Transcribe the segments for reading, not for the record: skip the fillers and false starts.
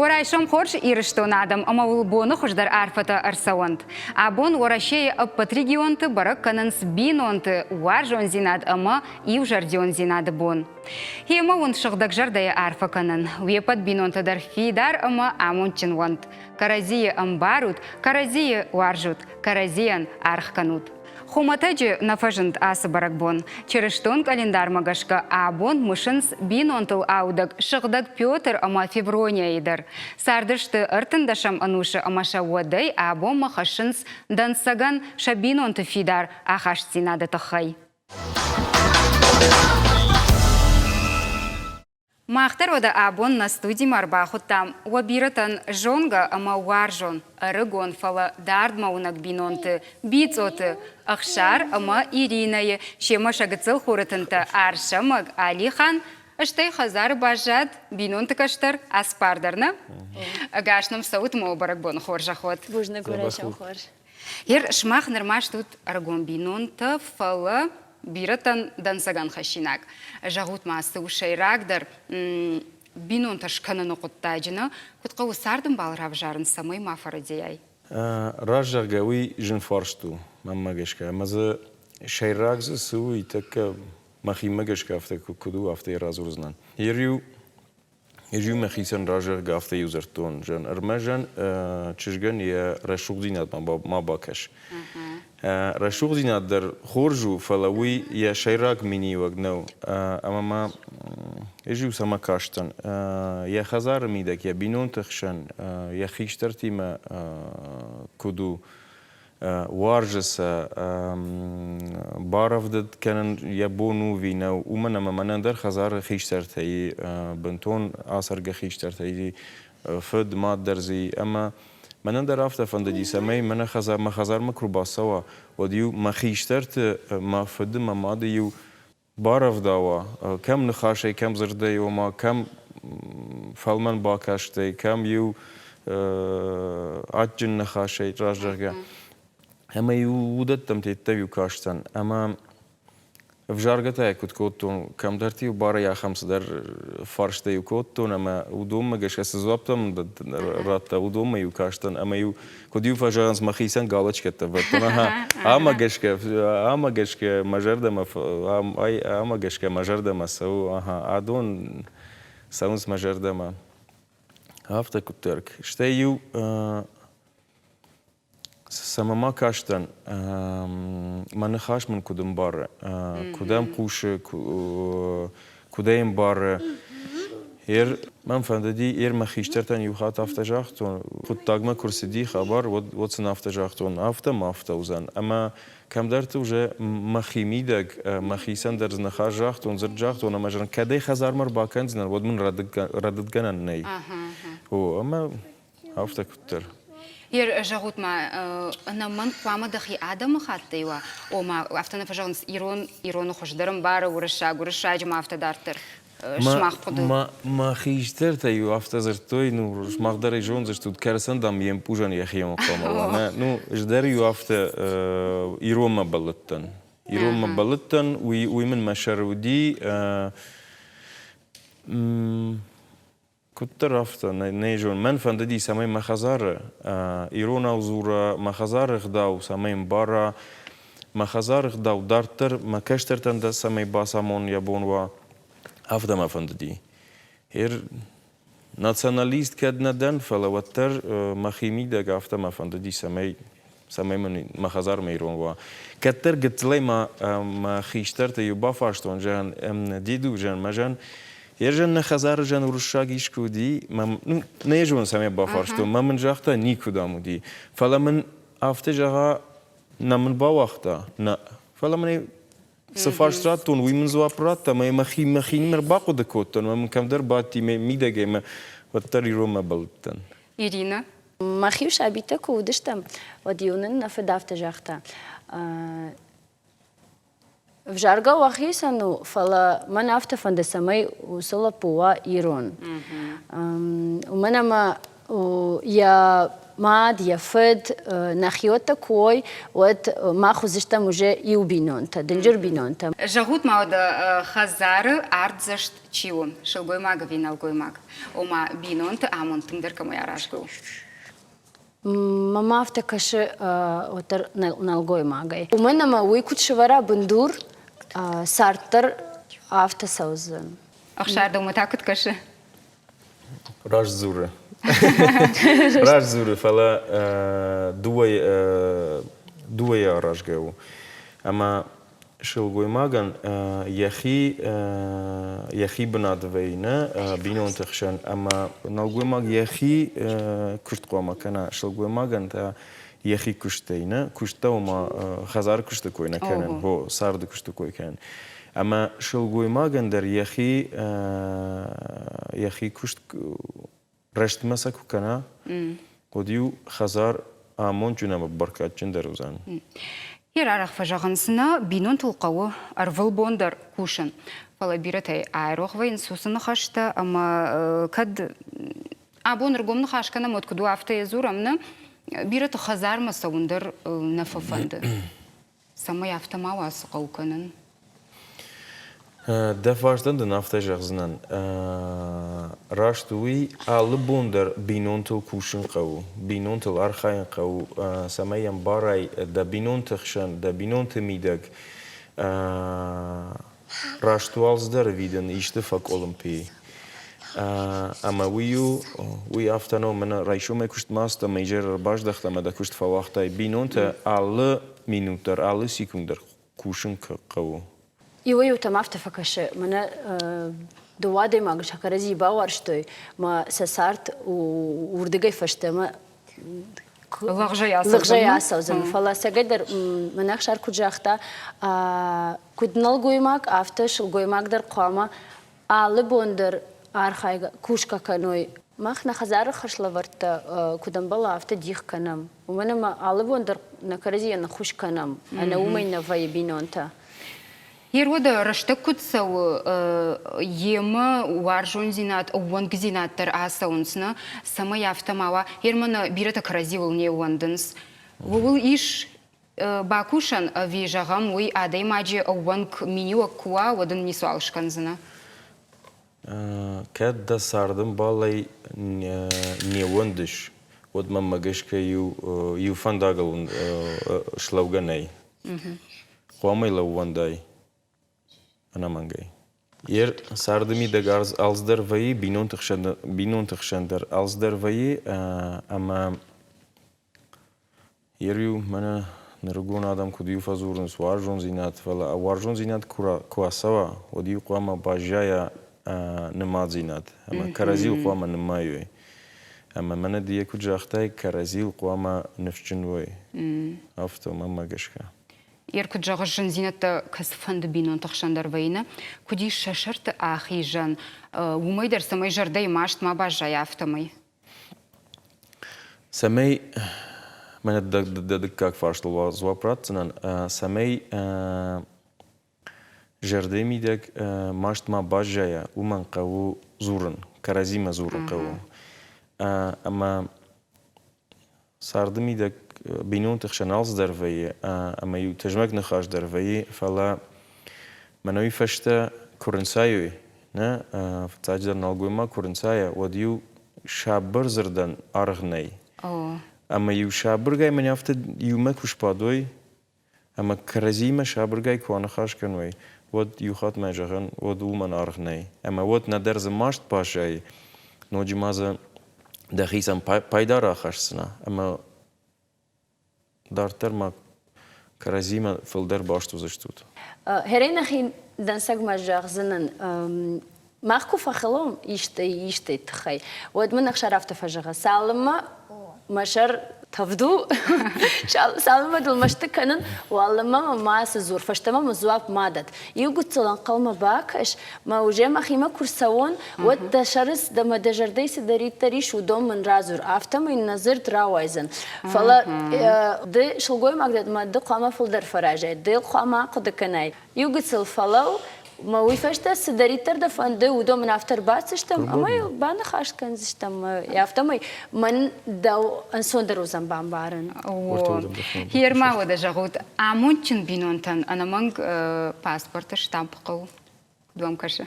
Уӕ райсом хорз, Ирыстоны адӕм ӕмӕ уыл боны хуыздӕр арфӕтӕ ӕрцӕуӕнт. Абон Уӕрӕсейы ӕппӕт регионты бӕрӕг кӕнынц бинонты уарзондзинад ӕмӕ иузӕрдиондзинады бон. Гъемӕ уын сыгъдӕгзӕрдӕйӕ арфӕ кӕнын. Уе ппӕт бинонтӕ дӕр фидар ӕмӕ амондджын уӕнт. Кӕрӕдзийы ӕмбарут, кӕрӕдзийы уарзут, кӕрӕдзийӕн аргъ кӕнут. Хуымӕтӕджы нӕ фӕзынд ацы бӕрӕгбон. Чырыстон къӕлиндармӕ гӕсгӕ абон мысынц бинонтыл аудӕг Сыгъдӕг Петр ӕмӕ Февронияйы дӕр. Цардысты ӕртындӕсӕм ӕнусы ӕмӕ сӕ уӕдӕй абонмӕ хӕссынц дӕнцӕгӕн сӕ бинонты фидар ахастдзинады тыххӕй. Мах дӕр уӕдӕ абон нӕ студимӕ ӕрбахуыдтам уӕ бирӕтӕн зонгӕ ӕмӕ уарзон, ӕрыгон, фӕлӕ дардмӕ уынӕг бинонты, Бицъоты Ӕхсар ӕмӕ Иринӕйы, семӕ сӕ гыццыл хуры тынтӕ Арсӕмӕг, Алихан, стӕй хӕдзары баззад бинонты кӕстӕр Аспар дӕр, нӕ? Ӕгас нӕм цӕут мӕ бӕрӕгбоны хорзӕх уӕд. Бузныг, уӕ хорз. Ер, сымах нырма стут ӕрыгон бинонтӕ, фӕлӕ бирӕтӕн дӕнцӕгӕн хӕссинаг. Зӕгъут ма, цы у сӕйрагдӕр бинонтӕ скӕныны хъуыддаджы нӕ куыд хъӕуы цардӕмбал равзарын, цӕмӕй ма фӕрӕдийай? Раст зӕгъгӕ, уый зын фарст у, мӕнмӕ гӕсгӕ. Ӕмӕ дзы сӕйраг дзы цы у, уый тӕккӕ мӕхимӕ гӕсгӕ афтӕ куыд у, афтӕ йӕ радзурдзынӕн. Ер-иу Ӕз-иу мӕхицӕн разӕгъгӕ афтӕ иу дзырдтон, зӕгъын, ӕрмӕст чызгӕн йӕ рӕсугъддзинадмӕ ма бакӕс. Рӕсугъддзинад дӕр хорз у, фӕлӕ уый йӕ сӕйраг миниуӕг нӕу. Ӕмӕ ма ӕз-иу цӕмӕ кастӕн, йӕ хӕдзары мидӕг, йӕ бинонты хсӕн, йӕ хистӕртимӕ куыд у, уарзы сӕ, барӕвдыд кӕнын йӕ бон у ӕви нӕу, уымӕн ӕмӕ мӕнӕн дӕр хӕдзары хистӕртӕ и, бынтон ацӕргӕ хистӕртӕ и, фыд, мад дӕр дзы и, ӕмӕ мӕнӕн дӕр афтӕ фӕндыди, цӕмӕй мӕнӕ мӕ хӕдзармӕ куы рбацӕуа, уӕд-иу мӕ хистӕрты, мӕ фыды, мӕ мады-иу барӕвдауа, кӕм ныхасӕй, кӕм дзырдӕй, ома кӕм фӕлмӕн бакастӕй, кӕм иу адджын ныхасӕй, разӕгъгӕ. Ӕмӕ-иу уыдӕттӕм тедтӕ-иу кастӕн. Ӕмӕ ӕвзаргӕ та куыд кодтон, кӕмдӕрты-иу барӕй ахӕм цыдӕр фарстӕ-иу кодтон, ӕмӕ уыдонмӕ гӕсгӕ цы дзуапптӕ мын радта, уыдонмӕ-иу кастӕн ӕмӕ-иу куыд-иу фӕзӕгъынц, мӕхицӕн галочкӕтӕ вӕрдтон. Ага, амӕ гӕсгӕ, амӕ гӕсгӕ мӕ зӕрдӕмӕ, амӕ гӕсгӕ мӕ зӕрдӕмӕ цӕуы, ага, адон цӕуынц мӕ зӕрдӕмӕ. Афтӕ куыддӕр. Стӕй-иу цӕмӕ ма кастӕн, мӕ ныхас мын куыд ӕмбары, куыд ӕм хъусы, куыд ӕй ӕмбары. Ер мӕм фӕндыди, ер мӕ хистӕртӕн иу хатт афтӕ загътон, хъуыддагмӕ куы рцыди хабар, уӕд, уӕд сын афтӕ загътон, афтӕ ма афтӕ уыдзӕн. Ӕмӕ кӕмдӕрты уже мӕхи мидӕг мӕхицӕн дӕр ныхас загътон, дзырд загътон ӕмӕ зӕгъын, кӕд ӕй хӕдзармӕ ӕрбакӕндзынӕн, уӕд мын рӕдыдгӕнӕн нӕй. О, ӕмӕ афтӕ куыддӕр. Ер, зӕгъут-ма, ӕнӕмӕнг хъуамӕ дӕхи адӕмыхаттӕй уа? Ома, афтӕ нӕ фӕзӕгъынц, ирон ироны хуыздӕр ӕмбары, уырыссаг уырыссаджы ма афтӕ дарддӕр. Сымах хъуыды. Мӕ хистӕртӕ-иу афтӕ дзырдтой, ну, сымах дӕр ӕй зондзыстут, кӕрцӕн, дам, йе мпъузӕн йӕхион хъуамӕ уа. Нӕ, ну, ӕз дӕр-иу афтӕ иронмӕ бӕллыдтӕн. Иронмӕ бӕллыдтӕн, уый, уый мын мӕ сӕры уыди. Куыддӕр афтӕ, нӕ зон. Мӕн фӕндыди, цӕмӕй мӕ хӕдзары иронау дзура, мӕ хӕдзары гъдау цӕмӕй ӕмбара, мӕ хӕдзары гъдау дарддӕр мӕ кӕстӕртӕн дӕр цӕмӕй бацамон йӕ бон уа, афтӕ мӕ фӕндыди. Ер националист кӕд нӕ дӕн, фӕлӕ уӕддӕр мӕхи мидӕг афтӕ мӕ фӕндыди, цӕмӕй цӕмӕй мын мӕ хӕдзармӕ ирон уа. Кӕддӕр гыццылӕй ма мӕ хистӕрты иу бафарстон, зӕгъӕн, деду, зӕгъӕн, мӕ зӕгъӕн, Ержан нӕ хӕдзары зӕн уырыссаг искуы уыди, мӕ, ну, нӕ зонын, цӕмӕй бафарстон, мӕ мын загъта, никуы дам уыди. Фӕлӕ мын афтӕ зӕгъа, нӕ мын бауагъта, нӕ. Фӕлӕ мын ӕй цы фарст радтон, уый мын дзуапп радта, ӕмӕ мӕхи мӕхинимӕ бахъуыды кодтон, ӕмӕ мын кӕмдӕр бадти мӕ мидӕгӕй, мӕ уӕддӕр иронмӕ бӕллыдтӕн. Ирина? Мах-иу сабитӕ куы уыдыстӕм, уӕд-иу нын нӕ фыд афтӕ загъта: Ӕвзаргӕ уӕхицӕн у, фӕлӕ мӕн афтӕ фӕнды, цӕмӕй уыцы лӕппу уа ирон. Уымӕн ӕмӕ Йӕ мад, йӕ фыд, нӕхиуӕттӕ куы уой, уӕд мах уыдзыстӕм уже иу бинонтӕ, дынджыр бинонтӕ. Зӕгъут ма уӕдӕ, хӕдзары артдзӕст чи у, сылгоймаг ӕви нӕлгоймаг? Ома бинонты амонд тынгдӕр кӕмӕй аразгӕ у? Мӕнмӕ афтӕ кӕсы уӕддӕр нӕлгоймагӕй. Уымӕн ӕмӕ уый куыд сӕвӕра бындур, цард дӕр афтӕ цӕудзӕн. Ӕхсар, дӕумӕ та куыд кӕсы? Раст дзуры. Раст дзуры, фӕлӕ дыууӕйы аразгӕ у. Ӕмӕ сылгоймагӕн йӕхи йӕхи бынат вӕййы нӕ бинонты хсӕн ӕмӕ нӕлгоймаг йӕхи куыст хъуамӕ кӕна, сылгоймагӕн та йӕхи куыстӕй нӕ, куысттӕ ома хӕдзары куысты кой нӕ кӕнын, хо, царды куысты кой кӕнын. Ӕмӕ сылгоймагӕн дӕр йӕхи йӕхи куыст рӕстмӕ сӕ куы кӕна, уӕд-иу хӕдзар амондджын ӕмӕ бӕркадджындӕр уыдзӕн. Йе арӕх фӕзӕгъынц, нӕ бинонтыл хъӕуы ӕрвылбон дӕр кусын. Фӕлӕ бирӕтӕй айрох вӕййынц уыцы ныхӕстӕ ӕмӕ кӕд абон ӕргом ныхас кӕнӕм, уӕд куыд у, афтӕ йӕ дзурӕм, нӕ бирӕты хӕдзармӕ цӕуын дӕр нӕ фӕфӕнды. Цӕмӕй афтӕ ма уа, цы хъӕуы кӕнын? Дӕ фарстӕн дын афтӕ зӕгъдзынӕн. Раст уый, алы бон дӕр бинонтыл кусын хъӕуы, бинонтыл архайын хъӕуы, цӕмӕй ӕмбарай дӕ бинонты хсӕн, дӕ бинонты мидӕг раст уалдз дӕр ӕви дын исты фӕкъуылымпы и. Ӕмӕ уый у, уый афтӕ нӕу, мӕнӕ райсомӕй куыстмӕ ацыд ӕмӕ изӕры ӕрбаздӕхт ӕмӕ дӕ куыст фӕуагътай. Бинонтӕ алы минут дӕр, алы секунд дӕр кусын хъӕуы. Иуӕй-иутӕм афтӕ фӕкӕсы, мӕнӕ дыууӕ адӕймагы сӕ кӕрӕдзийы бауарзтой, мӕ сӕ цард уырдыгӕй фӕстӕмӕ лӕгъзӕй ацӕудзӕн. Фӕлӕ ӕцӕгӕйдӕр мӕнӕ Ӕхсар куыд загъта, куыд нӕлгоймаг, афтӕ сылгоймаг дӕр хъуамӕ алы бон дӕр архайгӕ, кусгӕ кӕной. Мах нӕ хӕдзары хӕслӕвӕрдтӕ куыд ӕмбӕлы, афтӕ дих кӕнӕм. Уымӕн ӕмӕ алы бон дӕр нӕ кӕрӕдзийӕн ӕххуыс кӕнӕм, ӕнӕ уымӕй нӕ вӕййы бинонтӕ. Еруӕдӕ рӕстӕг куыд цӕуы, йемӕ уарзондзинад, ӕууӕнкдзинад дӕр ацӕуынц, нӕ? Цӕмӕй афтӕ ма уа, ермӕ нӕ бирӕтӕ кӕрӕдзиуыл не ууӕндынц. Ууыл ис бакусӕн ӕви, зӕгъӕм, уый адӕймаджы ӕууӕнк миниуӕг куы уа, уӕд ын ницуал скӕндзынӕ? Кӕд дӕ цардӕмбалӕй не ууӕндыс, уӕд мӕнмӕ гӕсгӕ иу, иу фӕндагыл слӕугӕ нӕй. Хъуамӕ йыл ӕууӕндай ӕнӕмӕнгӕй. Йе царды мидӕг алцыдӕр вӕййы, бинонты хсӕн дӕр алцыдӕр вӕййы ӕмӕ Йер-иу мӕнӕ нырыгон адӕм куыд-иу фӕдзурынц уарзондзинад, фӕлӕ уарзондзинад куы ацӕуа, уӕд-иу хъуамӕ баззайа нымадзинад ӕмӕ кӕрӕдзийыл хъуамӕ нымайой. Ӕмӕ мӕнӕ ды йӕ куыд загътай, кӕрӕдзийыл хъуамӕ ныфсджын уой. Афтӕ мӕнмӕ гӕсгӕ. Йер куыд зӕгъыс, зындзинӕдтӕ кӕцыфӕнды бинонты хсӕн дӕр вӕййы, нӕ? Куыд ис сӕ сӕрты ахизӕн, уымӕй дӕр цӕмӕй зӕрдӕйы маст ма баззайа, афтӕмӕй? Цӕмӕй мӕнӕ дӕ дыккаг фарстыл дзуапп ратдзынӕн, цӕмӕй зӕрдӕйы мидӕг маст ма баззайа, уымӕн хъӕуы дзурын, кӕрӕдзимӕ дзурын хъӕуы. Ӕмӕ царды мидӕг бинонты хсӕн алцыдӕр вӕййы ӕмӕ иу тызмӕг ныхас дӕр вӕййы, фӕлӕ мӕнӕ уый фӕстӕ куы рынцайой, нӕ, фыццаджыдӕр нӕлгоймаг куы рынцайа, уӕд-иу сабыр дзырдӕн аргъ нӕй. Ӕмӕ-иу сабыргай мӕнӕ афтӕ иумӕ куы сбадой ӕмӕ кӕрӕдзиимӕ сабыргай куы аныхас кӕной, уӕд иу хатт мӕ зӕгъын, уӕд уымӕн аргъ нӕй. Ӕмӕ уӕд нӕдӕр дзы маст баззайы, ноджы ма дзы дӕхицӕн пайда рахӕсдзынӕ ӕмӕ дарддӕр ма кӕрӕдзимӕ фылдӕр баст уыдзыстут. Хӕрӕй нӕхи дӕнцӕгмӕ зӕгъдзынӕн, мах куы фӕхылом исты исты тыххӕй, уӕд мын Ӕхсар афтӕ фӕзӕгъы, цалынмӕ мӕ сӕр тӕвд у, цалынмӕ дыл мӕсты кӕнын, уалынмӕ мӕ мацы дзур, фӕстӕмӕ мын дзуапп ма дӕтт. Иу гыццыл ӕнхъӕлмӕ бакӕс, мӕ уже мӕхимӕ куы рцӕуон, уӕд дӕ сӕры ӕмӕ дӕ зӕрдӕйы цыдӕриддӕр ис, уыдон мын радзур, афтӕмӕй нӕ дзырд рауайдзӕн. Фӕлӕ ды сылгоймаг дӕ ӕмӕ ды хъуамӕ фылдӕр фӕразай, ды хъуамӕ ахъуыды кӕнай. Иу гыццыл фӕлӕуу, Мӕ уый фӕстӕ цыдӕриддӕр дӕ фӕнды, уыдон мын афтӕ ӕрбацыдыстӕм ӕмӕ йыл баныхас кӕндзыстӕм. Афтӕмӕй мӕн дӕу ӕнцондӕр уыдзӕн бамбарын. Гъер ма уӕдӕ зӕгъут, амондджын бинонтӕн ӕнӕмӕнг паспорты штамп хъӕуы? Куыд уӕм кӕсы?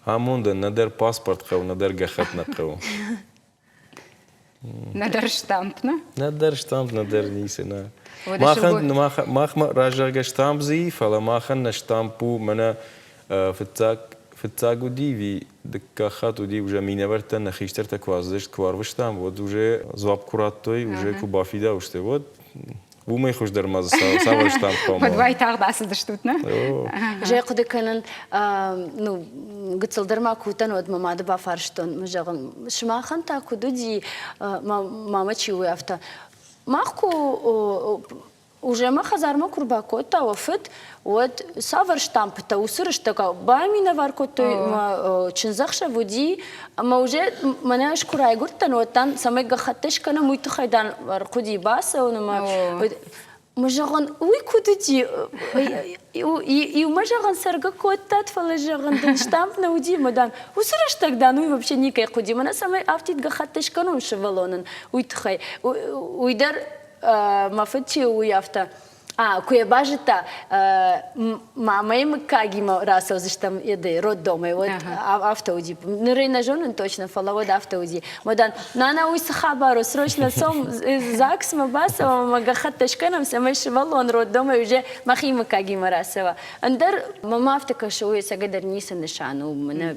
Амондӕн нӕдӕр паспорт хъӕуы, нӕдӕр гӕххӕтт нӕ хъӕуы. Нӕдӕр штамп, нӕ? Нӕдӕр штамп, нӕдӕр ницы, нӕ. Махӕн, махмӕ раззагӕ штамп дзы и, фӕлӕ махӕн нӕ штамп у мӕнӕ фыццаг фыццаг уыди ӕви дыккаг хатт уыди уже минӕвӕрттӕ нӕ хистӕртӕ куы ацыдысты, куы арвыстам, уӕд уже дзуапп куы радтой, уже куы бафидаусты, уӕд Уымӕй хуыздӕр ма дзы цавӕр штамп хъуамӕ Уӕд уайтагъд ацыдыстут, нӕ? Зӕй хъуыды кӕнын, ну, гыццылдӕр ма куы уыдтӕн, уӕд мӕ мады бафарстон, зӕгъын, сымахӕн та куыд уыди, мамӕ чи у, афтӕ. Мах куы уже мӕ хӕдзармӕ куы рбакодта уӕ фыд, уӕд цавӕр штамптӕ уыцы рӕстӕг баминӕвар кодтой, мӕ чындзӕхсӕв уыди, Ӕмӕ уже мӕнӕ ӕз куы райгуырдтӕн, уӕд дам, цӕмӕй гӕххӕттӕ скӕнӕм, уый тыххӕй дам ӕрхъуыди бацӕуын ӕмӕ мӕ зӕгъын, уый куыд уыди? Иумӕ зӕгъын цӕргӕ кодтат, фӕлӕ зӕгъын, дын штамп нӕ уыди ӕмӕ дам, уыцы рӕстӕг дам уый вообще никӕй хъуыди. Мӕнӕ цӕмӕй афтид гӕххӕттӕ скӕнон сывӕллонӕн, уый тыххӕй. Уый дӕр мӕ фыд чи у, уый афтӕ. Куы йӕ базыдта, мамӕйы мыггагимӕ рацӕудзыстӕм еды роддомӕй, уӕд афтӕ уыди. Ныр ӕй нӕ зонын точно, фӕлӕ уӕд афтӕ уыди. Мадам, нана, уый цы хабар у, срочно цом ЗАГСмӕ бацӕуӕм ӕмӕ гӕххӕттӕ скӕнӕм, цӕмӕй сывӕллон роддомӕй уже мӕхи мыггагимӕ рацӕуа. Ӕндӕр мӕм афтӕ кӕсы, уый ӕцӕгӕйдӕр ницы нысан у. Мӕнӕ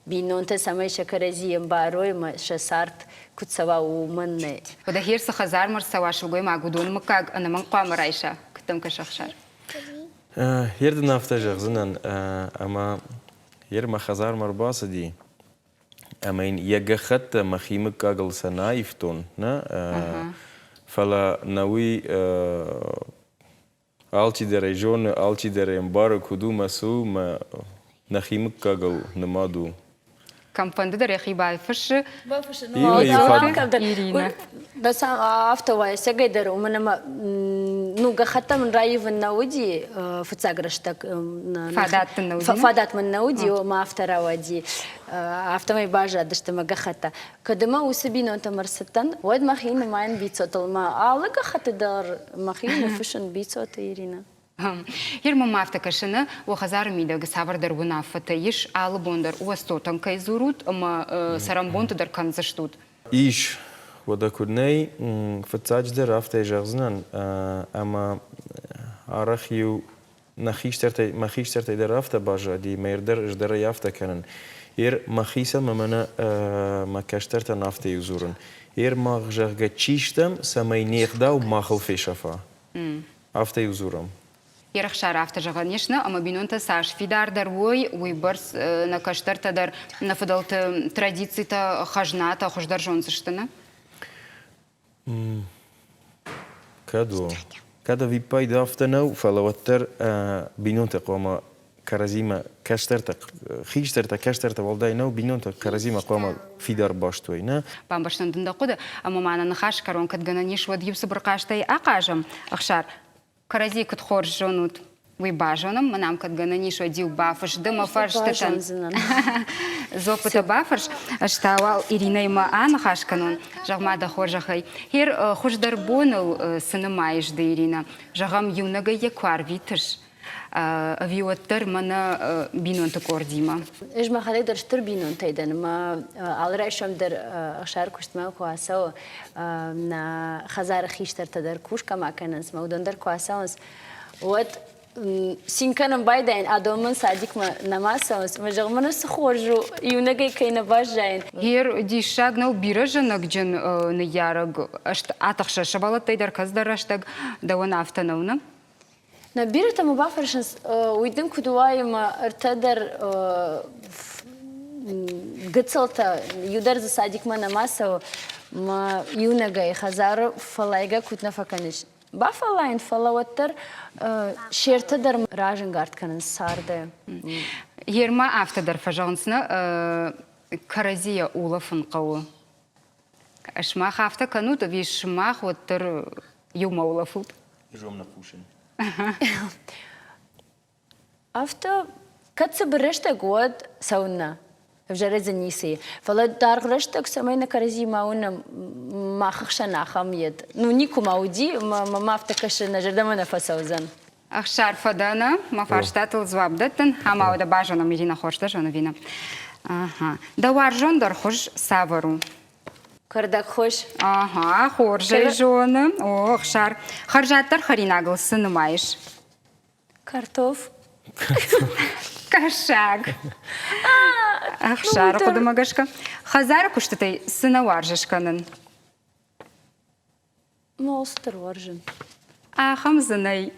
бинонтӕ цӕмӕй сӕ кӕрӕдзийы ӕмбарой ӕмӕ сӕ цард куыд цӕуа, уымӕн нӕ. Уӕдӕ хер цы хӕдзармӕ рцӕуа сылгоймаг, уыдоны мыггаг ӕнӕмӕнг хъуамӕ райса, куыд дӕм кӕсы Ӕхсар? Ер дын афтӕ зӕгъдзынӕн, ӕмӕ ер мӕ хӕдзармӕ ӕрбацыди, ӕмӕ йын йӕ гӕххӕттӕ мӕхи мыггагыл сӕ нӕ аивтон, нӕ, фӕлӕ нӕ уый Алчидӕр ӕй зоны, алчидӕр ӕй ӕмбары, куыд у мӕ цы у, мӕ нӕхи мыггагыл нымад у. Кӕмфӕнды дӕр йӕхи бафыссы. Бафыссы. Ирина. Афтӕ уа, ӕцӕгӕйдӕр, уымӕн ӕмӕ ну, гӕххӕттӕ мын раивын нӕ уыди фыццаг рӕстӕг. Фадат дын нӕ уыди? Фадат мын нӕ уыди, ӕмӕ афтӕ рауади. Афтӕмӕй баззадысты мӕ гӕххӕттӕ. Кӕд ӕмӕ уыцы бинонтӕм ӕрцыдтӕн, уӕд мӕхи нымайын Бицотыл. Мӕ алы гӕххӕтты дӕр мӕхи ныффыссын Бицоты Иринӕ. Ер мӕм афтӕ кӕсы, нӕ, уӕ хӕдзары мидӕг цавӕрдӕр уынаффӕтӕ ис, алы бон дӕр уӕ цотӕн кӕй дзурут ӕмӕ цӕрӕнбонты дӕр кӕндзыстут. Ис, уӕдӕ куыд нӕй, фыццаджыдӕр афтӕ зӕгъдзынӕн, ӕмӕ арӕх-иу нӕ хистӕртӕй, мӕ хистӕртӕй дӕр афтӕ баззади, мӕ дӕр ӕз дӕр ӕй афтӕ кӕнын. Ер мӕхицӕн ӕмӕ мӕнӕ мӕ кӕстӕртӕн афтӕ-иу дзурын. Ер мах, зӕгъгӕ, чи стӕм, цӕмӕй не гъдау махыл фесӕфа. Афтӕ-иу дзурӕм. Ерӕхсар афтӕ зӕгъӕн ис, нӕ, ӕмӕ бинонтӕ цас фидардӕр уой, уыйбӕрц нӕ кӕстӕртӕ дӕр нӕ фыдӕлты традицитӕ, хӕзнатӕ хуыздӕр зондзысты, нӕ? Кӕд у? Кӕд ӕвиппайды афтӕ нӕу, фӕлӕ уӕддӕр бинонтӕ хъуамӕ кӕрӕдзимӕ кӕстӕртӕ, хистӕртӕ, кӕстӕртӕ уӕлдай нӕу, бинонтӕ кӕрӕдзимӕ хъуамӕ фидар баст уой, нӕ? Бамбӕрстон дын дӕ хъуыды, ӕмӕ ма нӕ ныхас кӕрон кӕд гӕнӕн ис, уӕд иу цыбыр хъазтӕй ахъазӕм. Ӕхсар, Кӕрӕдзи куыд хорз зонут, уый базонӕм, мӕн ам кӕд гӕнӕн ис, уӕд-иу бафыс ды мӕ фӕрстытӕн. Дзуаппытӕ бафӕрс, ӕз та уал Иринӕимӕ аныхас кӕнон. Зӕгъ-ма дӕ хорзӕхӕй, хер хуыздӕр боныл цы нымайыс ды, Иринӕ? Зӕгъӕм, иунӕгӕй йӕ куы арвитыс, ӕви уӕддӕр мӕнӕ бинонты къордимӕ? Ӕз мӕхӕдӕг дӕр стыр бинонтӕй дӕн ӕмӕ алы райсом дӕр Ӕхсар куыстмӕ куы ацӕуы, нӕ хӕдзары хистӕртӕ дӕр кусгӕ ма кӕнынц, мӕ уыдон дӕр куы ацӕуынц, уӕд цин кӕнын байдайын, адон мын садикмӕ нӕма цӕуынц. Мӕ зӕгъын, мӕнӕ цы хорз у, иунӕгӕй кӕй нӕ баззайын. Гер диссаг нӕу бирӕ зӕнӕгджын ныййарӕг атыхсы сывӕллӕттӕй дӕр кӕцыдӕр рӕстӕг дӕуӕн афтӕ нӕу, нӕ? Нӕ бирӕтӕ мӕ бафӕрсынц, уый дын куыд уайы ӕмӕ ӕртӕ дӕр гыццылтӕ, иу дӕр дзы садикмӕ нӕма цӕуы, мӕ иунӕгӕй хӕдзары фӕллайгӕ куыд нӕ фӕкӕныс. Бафӕллайын, фӕлӕ уӕддӕр се ртӕ дӕр разӕнгард кӕнынц царды. Ерма афтӕ дӕр фӕзӕгъынц, нӕ кӕрӕдзийӕ улӕфын хъӕуы. Сымах афтӕ кӕнут ӕви сымах уӕддӕр иумӕ улӕфут? Изом нӕ хъусын. Афтӕ, кӕд цыбыр рӕстӕг, уӕд цӕуыннӕ? Ӕвзӕрӕй дзы ницы и. Фӕлӕ даргъ рӕстӕг, цӕмӕй нӕ кӕрӕдзи ма уынӕм, мах ӕхсӕн ахӕм йед. Ну, никуы ма уыди, мӕ афтӕ кӕсы, нӕ зӕрдӕмӕ нӕ фӕцӕудзӕн. Ӕхсар фӕдӕнӕ, мӕ фарстатыл дзуапп дӕттын, ӕмӕ уӕдӕ базонӕм, Ирина хорз дӕ зоны ӕви нӕ. Ага. Дӕ уарзондӕр хуыз цавӕр у? Кӕрдӕгхуыз. Ага, хорз ӕй зоны. О, Ӕхсар. Хӕрзаддӕр хӕринагыл цы нымайыс? Картоф. Кӕсаг. Ӕхсары хъуыдымӕ гӕсгӕ. Хӕдзары куыстытӕй цы нӕ уарзыс кӕнын? Монстр уарзын. Ахӕм дзы нӕй.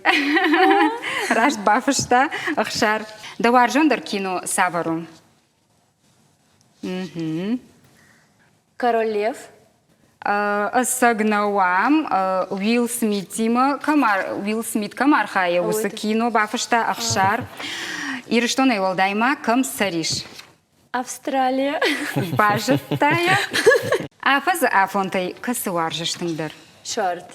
Раст бафыста Ӕхсар. Дӕ уарзондӕр кино цавӕр у? Король Лев. Ӕцӕг нӕу ам, Уилл Смитимӕ кӕм Уилл Смит кӕм архайы, уыцы кино бафыста Ӕхсар. Ирыстонӕй уӕлдай ма кӕм цӕрис? Австралия. Базыдта йӕ. Афӕдзы афонтӕй кӕцы уарзыс тынгдӕр? Сӕрд.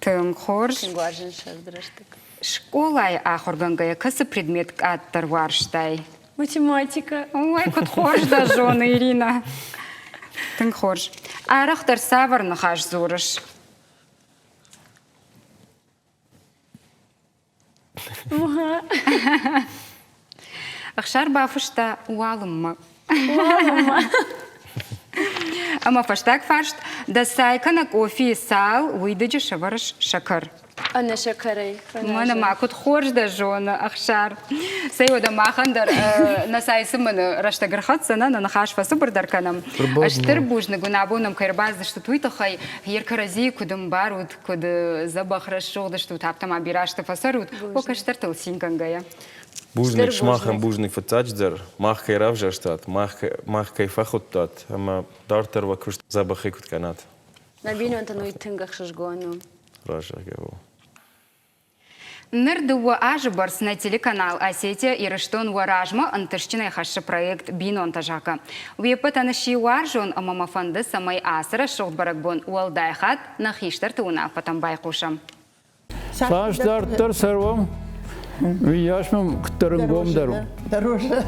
Тынг хорз. Тынг уарзын сӕрд рӕстӕг. Скъолайы ахуыргӕнгӕйӕ кӕцы предмет къаддӕр уарзтай? Математикӕ. Ой, куыд хорз дӕ зоны, Ирина. Тынг хорз. Арӕхдӕр цавӕр ныхас дзурыс? Ӕхсар бафыста уалынмӕ. Уалынмӕ. Ӕмӕ фӕстаг фарст. Дӕ цай кӕнӕ къофийы цал уидыджы сӕвӕрыс сӕкӕр? Ӕнӕ сӕкӕрӕй. Мӕнӕ ма куыд хорз дӕ зоны, Ӕхсар. Цӕй уӕдӕ махӕн дӕр нӕ цай цымыны рӕстӕг ӕрхӕццӕ, нӕ ныхас фӕцыбырдӕр кӕнӕм. Стыр бузныг уын абон нӕм кӕй ӕрбацыдыстут, уый тыххӕй. Йе кӕрӕдзийы куыд ӕмбарут, куыд дзӕбӕх рӕсугъд стут, афтӕ ма бирӕ азты фӕцӕрут, уӕ кӕстӕртыл цингӕнгӕйӕ. Бузныг сымахӕн, бузныг фыццаджыдӕр, мах кӕй равзӕрстат, мах кӕй фӕхуыдтат ӕмӕ дарддӕр уӕ куыст дзӕбӕхӕй куыд кӕнат. Нӕ бинонтӕн уый тынг ӕхсызгон у. Раззагӕ у. Ныр дыууӕ азы бӕрц нӕ телеканал Осетия-Ирыстон уӕ размӕ ӕнтыстджынӕй хӕссы проект «Бинонтӕ», зӕгъгӕ. Уе ппӕтӕн сси уарзон ӕмӕ мӕ фӕнды, цӕмӕй ацы рӕсугъд бӕрӕгбон уӕлдай хатт нӕ хистӕрты уынаффӕтӕм байхъусӕм. Цас дарддӕр цӕуӕм, уыйас мӕм куыддӕр ӕнгомдӕр у. Дороже.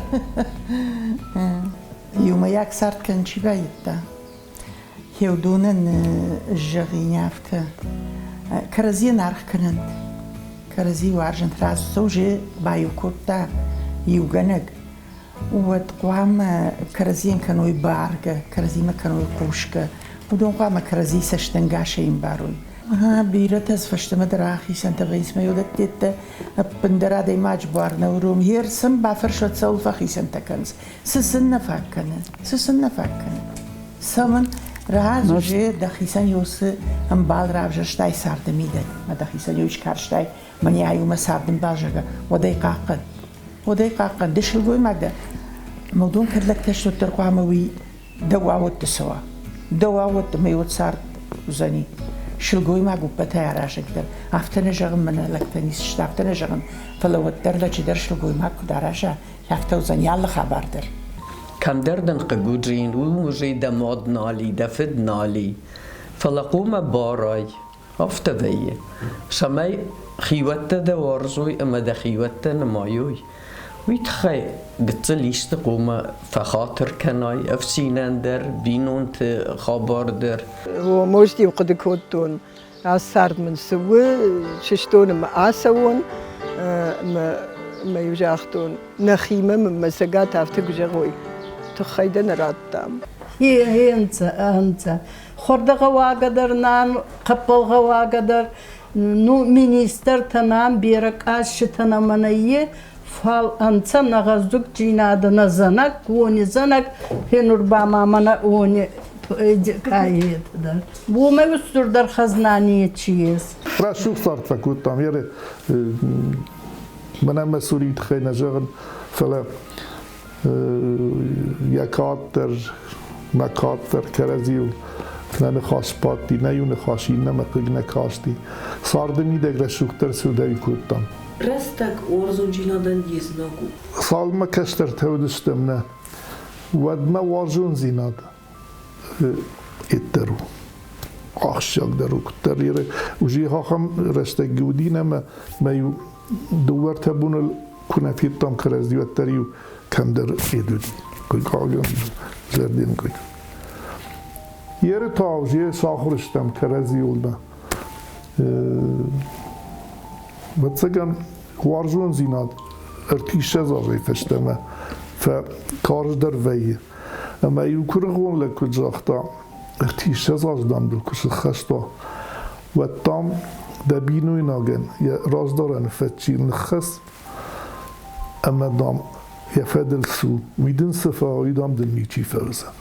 Иумӕйаг цард кӕнын чи баййӕфта, Хеудонӕн зӕгъин афтӕ, кӕрӕдзийӕн аргъ кӕнӕнт, кӕрӕдзи уарзӕнт. Рацу уже баиу кодта иугӕнӕг, уӕд хъуамӕ кӕрӕдзийӕн кӕной баргӕ, кӕрӕдзимӕ кӕной хъусгӕ, уыдон хъуамӕ кӕрӕдзи цӕстӕнгасӕй ӕмбарой. Бирӕтӕ фӕстӕмӕ дӕр ахицӕнтӕ вӕййынц мӕ уыдӕттӕ ӕппындӕр адӕймаджы буар нӕ уромы. Йе рцӕм бафӕрсӕд, цӕуыл фӕхицӕнтӕ кӕнынц, Цы сын нӕ фаг кӕны? Цы сын нӕ фаг кӕны? Цӕмӕн раз уже дӕхицӕн ёсы ӕмбал равзӕрстай царды мидӕг, мӕ дӕхицӕн ё скарстай, мӕнӕ ай у мӕ царды ӕмбал, зӕгъгӕ, уӕд ӕй хъахъхъӕн. Уӕд ӕй хъахъхъӕн. Ды сылгоймаг дӕ, ӕмӕ уыдон кӕд лӕгтӕ сты, уӕддӕр хъуамӕ уый дӕу аууӕтты цӕуа. Дӕу аууӕтты мӕ уӕд цард уыдзӕни. Сылгоймаг ӕппӕтӕй аразӕг дӕр. Афтӕ нӕ зӕгъын, мӕнӕ лӕгтӕ ницы сты, афтӕ нӕ зӕгъын, фӕлӕ уӕддӕр лӕджы дӕр сылгоймаг куыд араза, Афтӕ уыдзӕн алы хабар дӕр. Кӕмдӕр дын хъыг уыдзӕн, уым уыдзӕн дӕ мад нал и, дӕ фыд нал и. Фӕлӕ хъуамӕ барай, афтӕ вӕййы, цӕмӕй хиуӕттӕ дӕ уарзой ӕмӕ дӕ хиуӕттӕ нымайой. Уый тыххӕй гыццыл исты хъуамӕ фӕхатыр кӕнай ӕфсинӕн дӕр, бинонты хабар дӕр. Мозд-иу хъуыды кодтон, ацы цард мын цы у, сыстон ӕмӕ ацӕуон. Ӕмӕ-иу загътон, нӕхимӕ мын мӕ цӕгат афтӕ куы зӕгъой, тыххӕй дӕ нӕ радтам. Ӕнцӕ, ӕнцӕ. Хуӕрдӕ гъӕуагӕ дӕр нӕн, хъӕппӕл гъӕуагӕ дӕр, ну, министртӕ нӕн, берӕ къасситӕ нӕмӕ нӕййе, фал ӕнцӕ нӕ гъӕздугдзийнадӕ, нӕ зӕнӕг, уони зӕнӕг, хенур ба ма мӕнӕ уони кайетӕ дӕр. Уомӕй устурдӕр хӕзна нечи ес. Рӕсугъд цард фӕкодтам. Мӕнӕ мӕ цурийы тыххӕй нӕ зӕгъын, фӕлӕ йӕ кад дӕр, мӕ кад дӕр кӕрӕдзийыл нӕ ныхас бадти, нӕ иу ныхас иннӕмӕ хъыг нӕ касти. Царды мидӕг рӕсугъддӕр цыдӕй кодтам. Рӕстӕг уарзондзинадӕн йе знаг у. Цалынмӕ кӕстӕртӕ уыдыстӕм нӕ, уӕдмӕ уарзондзинад йеддӕр у. Ахсджиагдӕр у, куыддӕр уже ахӕм рӕстӕг уыди нӕ мӕ иу. Дыууӕ-ӕртӕ боныл куы нӕ федтам кӕрӕдзи, уӕддӕр-иу кӕмдӕр федуди. Хъыгагӕн, зӕрдиан хъыг. Еры та уже сахуыр стӕм кӕрӕдзиуыл нӕ. Ӕвӕццӕгӕн, уарзондзинад ӕртиссӕдз азӕй фӕстӕмӕ фӕкарздӕр вӕййы. Ӕмӕ иу куырыхон лӕг куыд загъта, ӕртиссӕдз аз дам дыл куы сыххӕст уа, уӕд дам дӕ бинойнагӕн йӕ раздарӕны фӕччи ныххӕц ӕмӕ дам йӕ фӕдыл цу, уый дын цы фӕуа, уый дам дын ничи фӕуыдзӕн.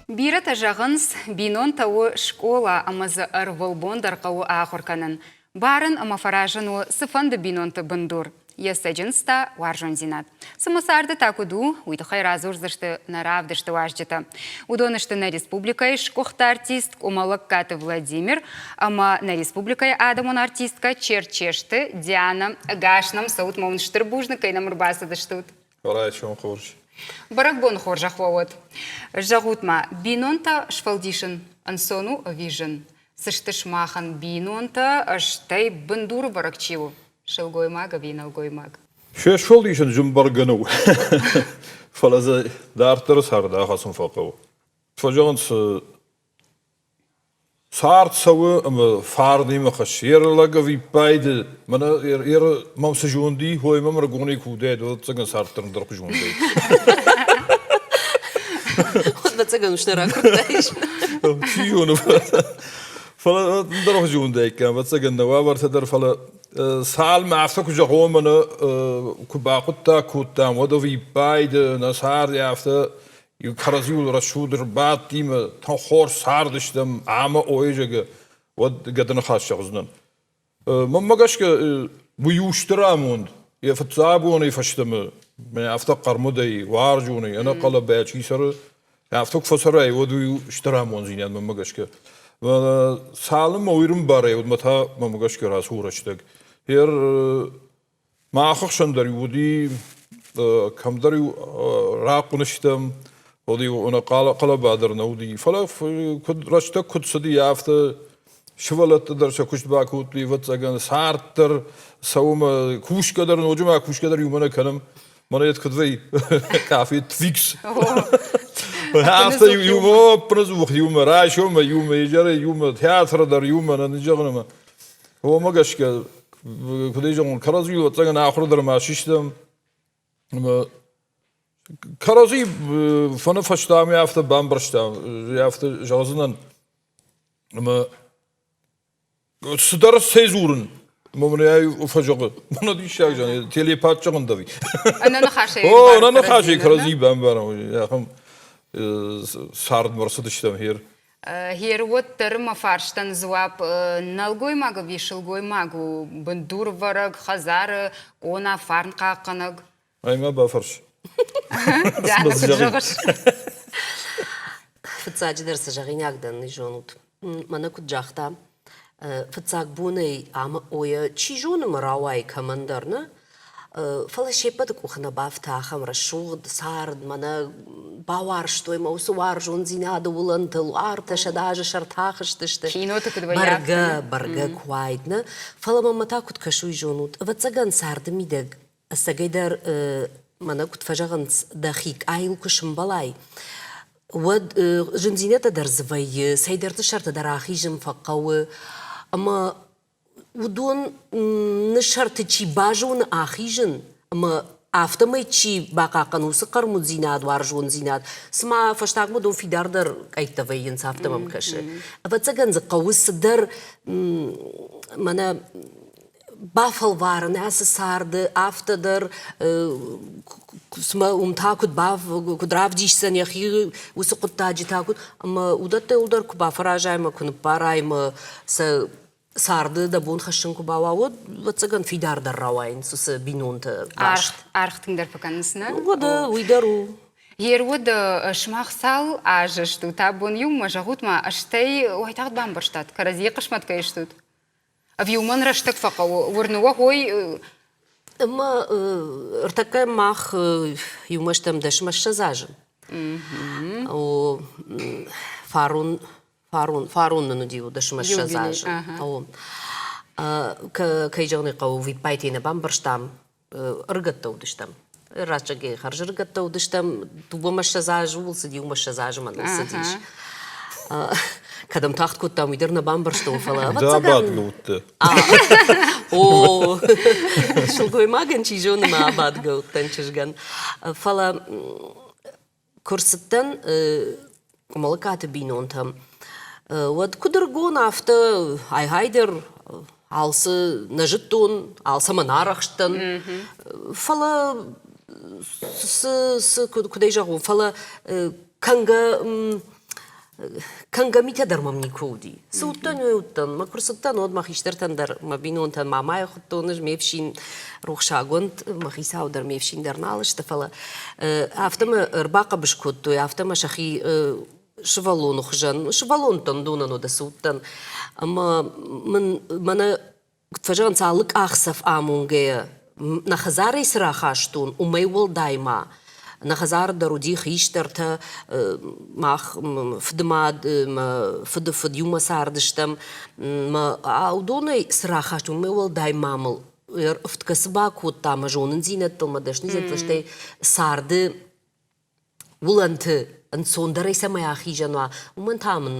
Бирӕтӕ зӕгъынц, бинонтӕ у скъола ӕмӕ дзы ӕрвылбон дӕр хъӕуы ахуыр кӕнын. Барын ӕмӕ фӕразын у цыфӕнды бинонты бындур. Йӕ цӕджындз та уарзондзинад. Цымӕ царды та куыд у, уый тыххӕй радзурдзысты нӕ равдысты уазджытӕ. Уыдон сты нӕ республикӕйы сгуыхт артист Къуымӕллӕгкаты Владимир ӕмӕ нӕ республикӕйы адӕмон артисткӕ Черчесты Диана. Ӕгас нӕм цӕут мӕ уын стыр бузныг, кӕй нӕм ӕрбацыдыстут. Райсом хорз. Бӕрӕгбоны хорзӕх уӕ уӕд. Зӕгъут-ма, бинонтӕ сфӕлдисын ӕнцон у ӕви зын? Цы сты сымахӕн бинонтӕ, стӕй бындуры бӕрӕг чи у? Сылгоймаг ӕви нӕлгоймаг? Се сфӕлдисын зын бӕргӕ нӕу, фӕлӕ дзы дарддӕры царды ахӕцын фӕхъӕуы. Фӕзӕгъынц, цард цӕуы ӕмӕ фарнимӕ хӕссы. Йе лӕг ӕвиппайды, мӕнӕ мӕм цы зонд и, ой мӕм ӕргонӕй куы уыдаид, ӕвӕццӕгӕн цард дӕр ӕндӕрхуызон уыдаид. Ӕвӕццӕгӕн ус нӕ ракуырдтаис. Чи зоны, фӕлӕ ӕндӕрхуызон уыдаиккам, ӕвӕццӕгӕн нӕ уавӕртӕ дӕр, фӕлӕ цалынмӕ афтӕ куы зӕгъон, мӕнӕ куы бахъуыддаг кодтам, уӕд ӕвиппайды нӕ цард афтӕ иу кӕрӕдзиуыл рӕсугъд ӕрбадтимӕ хорз цардыстӕм ӕмӕ ойы уӕд гӕды ныхас зӕгъдзынӕн. Мӕнмӕ гӕсгӕ, уый у стыр амонд. Йӕ фыццаг бонӕй фӕстӕмӕ афтӕ хъӕрмудӕй, уарзонӕй, ӕнӕхъӕлӕбайӕ чи цӕры, афтӕ куы фӕцӕрай, уӕд уый у стыр амонддзинад мӕнмӕ гӕсгӕ. Цалынмӕ уый рынбарай, уӕдмӕ та мӕнмӕ гӕсгӕ рацӕуы рӕстӕг. Ер Мах ӕхсӕн дӕр-иу уыди, кӕмдӕр-иу рахъуын стӕм, уӕд-иу ӕнӕ хъӕлӕба дӕр нӕ уыди. Фӕлӕ куыд рӕстӕг куыд цыди, афтӕ сывӕллӕттӕ дӕр сӕ куыст бакодтой, ӕвӕццӕгӕн, цард дӕр цӕуы мӕ кусгӕ дӕр, ноджы ма кусгӕ дӕр иумӕ нӕ кӕнӕм. Мӕнӕ куыд вӕййы, кафе Твикс. Афтӕ иумӕ, ӕппынӕдзух иумӕ, райсоммӕ иумӕ, изӕрӕй иумӕ, театры дӕр иумӕ, нӕ зӕгъын ӕмӕ уымӕ гӕсгӕ куыд ӕй зӕгъон, кӕрӕдзийыл ӕцӕгӕн ахуыр дӕр ма систӕм. Ӕмӕ кӕрӕдзи фӕны фӕстӕмӕ афтӕ бамбӕрстам, афтӕ зӕгъдзынӕн, ӕмӕ цыдӕр цӕй дзурын, ӕмӕ мын ӕй фӕзӕгъы, мӕнӕ диссаг зӕгъын, телепат зӕгъын дӕви. Ӕнӕныхасӕй О, ӕнӕныхасӕй кӕрӕдзи бамбарӕм, ахӕм цардмӕ ӕрцыдыстӕм хер. Гъер уӕддӕр мӕ фарстӕн дзуапп нӕлгоймаг ӕви сылгоймаг у бындурвӕрӕг, хӕдзары къона, фарн хъахъхъӕнӕг? Ай ма бафӕрс. Диана, куыд зӕгъыс? Фыццаджыдӕр цы зӕгъинаг дӕн, уый зонут. Мӕнӕ куыд загъта, фыццаг бонӕй ӕмӕ ойӕ чи зоны мӕ рауайы кӕмӕндӕр, нӕ? Фӕлӕ се ппӕты къухы нӕ бафта ахӕм рӕсугъд цард, мӕнӕ бауарзтой мӕ уыцы уарзондзинады уылӕнтыл ӕртӕ азы сӕртӕ ахызтысты. Киноты куыд вӕййы Бӕргӕ, бӕргӕ куы уаид, нӕ? Фӕлӕ мӕм та куыд кӕсы, уый зонут? Ӕвӕццӕгӕн, царды мидӕг ӕцӕгӕйдӕр мӕнӕ куыд фӕзӕгъынц, дӕхи къайыл куы сымбӕлай, уӕд зындзинӕдтӕ дӕр дзы вӕййы, цӕйдӕрты сӕрты дӕр ахизын фӕхъӕуы. Ӕмӕ уыдон сӕрты чи базоны ахизын ӕмӕ афтӕмӕй чи бахъахъхъӕны уыцы хъӕрмуддзинад, уарзондзинад, цыма фӕстагмӕ уыдон фидардӕр къӕйттӕ вӕййынц, афтӕ мӕм кӕсы. Ӕвӕццӕгӕн дзы хъӕуы цыдӕр мӕнӕ бафӕлварын ацы царды, афтӕ дӕр цыма уым та куыд, куыд равдисдзӕн йӕхи уыцы хъуыддаджы та куыд ӕмӕ уыдӕттӕ иуылдӕр куы бафӕразай ӕмӕ куы ныббарай ӕмӕ сӕ царды дӕ бон хӕссын куы бауа, уӕд, ӕвӕццӕгӕн, фидардӕр рауайынц уыцы бинонты баст. Аргъ тынгдӕр фӕкӕнынц, нӕ? Уӕдӕ уый дӕр у. Ер уӕд сымах цал азы стут абон иумӕ, зӕгъут-ма, стӕй уайтагъд бамбӕрстат, кӕрӕдзийы хъысмӕт кӕй стут? Ӕви уымӕн рӕстӕг фӕхъӕуы, уырны уӕ хой? Ӕмӕ ӕртӕккӕ мах иумӕ стӕм дӕсмӕ 20 азы. Фарон. Фарон, фарон нын уыди 20 азы. Кӕй зӕгъын ӕй хъӕуы, виппайтӕй нӕ бамбӕрстам, ӕрыгӕттӕ уыдыстӕм. Рӕстӕгӕй хӕрзӕрыгӕттӕ уыдыстӕм, 22 азы ууыл цыди, 21 азы мӕныл цыдис. Кӕдӕм тагъд кодтам, уый дӕр нӕ бамбӕрстон, фӕлӕ ӕвӕццӕгӕн... Дӕ уыдтӕ. О, сылгоймагӕн чи зоны, мӕ абадгӕ уыдтӕн чызгӕн. Фӕлӕ куы рцыдтӕн Къуымӕлыкаты бинонтӕм, уӕд куыд ӕрыгон, афтӕ ай-гъайдӕр алцы нӕ зыдтон, алцӕмӕн арӕхстӕн. Фӕлӕ цы, цы, куыд ӕй зӕгъон, фӕлӕ кӕнгӕ Кӕнгӕ митӕ дӕр мӕм никуы уыди. Цы уыдтӕн, уый уыдтӕн. Мӕ куы рцыдтӕн, уӕд мӕ хистӕртӕн дӕр, мӕ бинонтӕн мамӕйы хуыдтон ӕз, ме фсин рухсагонд, мӕ хицау дӕр, ме фсин дӕр нал сты, фӕлӕ афтӕ мӕ ӕрбахъӕбыс кодтой, афтӕ мӕ сӕхи сывӕллоны хуызӕн, сывӕллонтӕн донӕн уӕдӕ цы уыдтӕн. Ӕмӕ мын мӕнӕ куыд фӕзӕгъынц, алы къахдзӕф амонгӕйӕ нӕ хӕдзарӕй цы рахастон, уымӕй уӕлдай ма нӕ хӕдзары дӕр уыди хистӕртӕ, мах фыдымад, мӕ фыдыфыд иумӕ цардыстӕм. Мӕ уыдонӕй цы рахастон, уымӕй уӕлдай ма мыл ӕфтгӕ цы бакодта мӕ зонындзинӕдтыл, мӕ дӕсныдзинӕдтыл, стӕй царды уылӕнты ӕнцондӕрӕй цӕмӕй ахизӕн уа, уымӕн та мын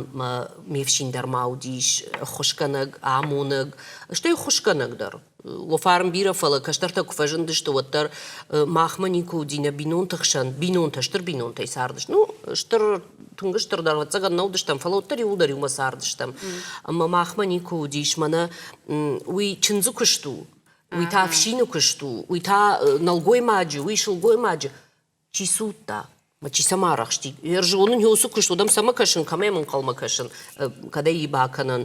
ме фсин дӕр ма уыдис ӕххуысгӕнӕг, амонӕг, стӕй ӕххуысгӕнӕг дӕр. Уӕ фарн бирӕ, фӕлӕ кӕстӕртӕ куы фӕзындысты, уӕддӕр махмӕ никуы уыди нӕ бинонты хсӕн, бинонтӕ, стыр бинонтӕй цардысты. Ну, стыр, тынг стыр дӕр, ӕвӕццӕгӕн, нӕ уыдыстӕм, фӕлӕ уӕддӕр иууылдӕр иумӕ цардыстӕм. Ӕмӕ махмӕ никуы уыдис, мӕнӕ уый чындзы куыст у, уый та ӕфсины куыст у, уый та нӕлгоймаджы, уый сылгоймаджы. Чи судта, ма чи цӕмӕ арӕхсти. Ӕрзонын уыцы куыст, уыдӕм цӕмӕ кӕсын, кӕмӕ йӕм ӕнхъӕлмӕ кӕсын, кӕд ӕй бакӕнӕн.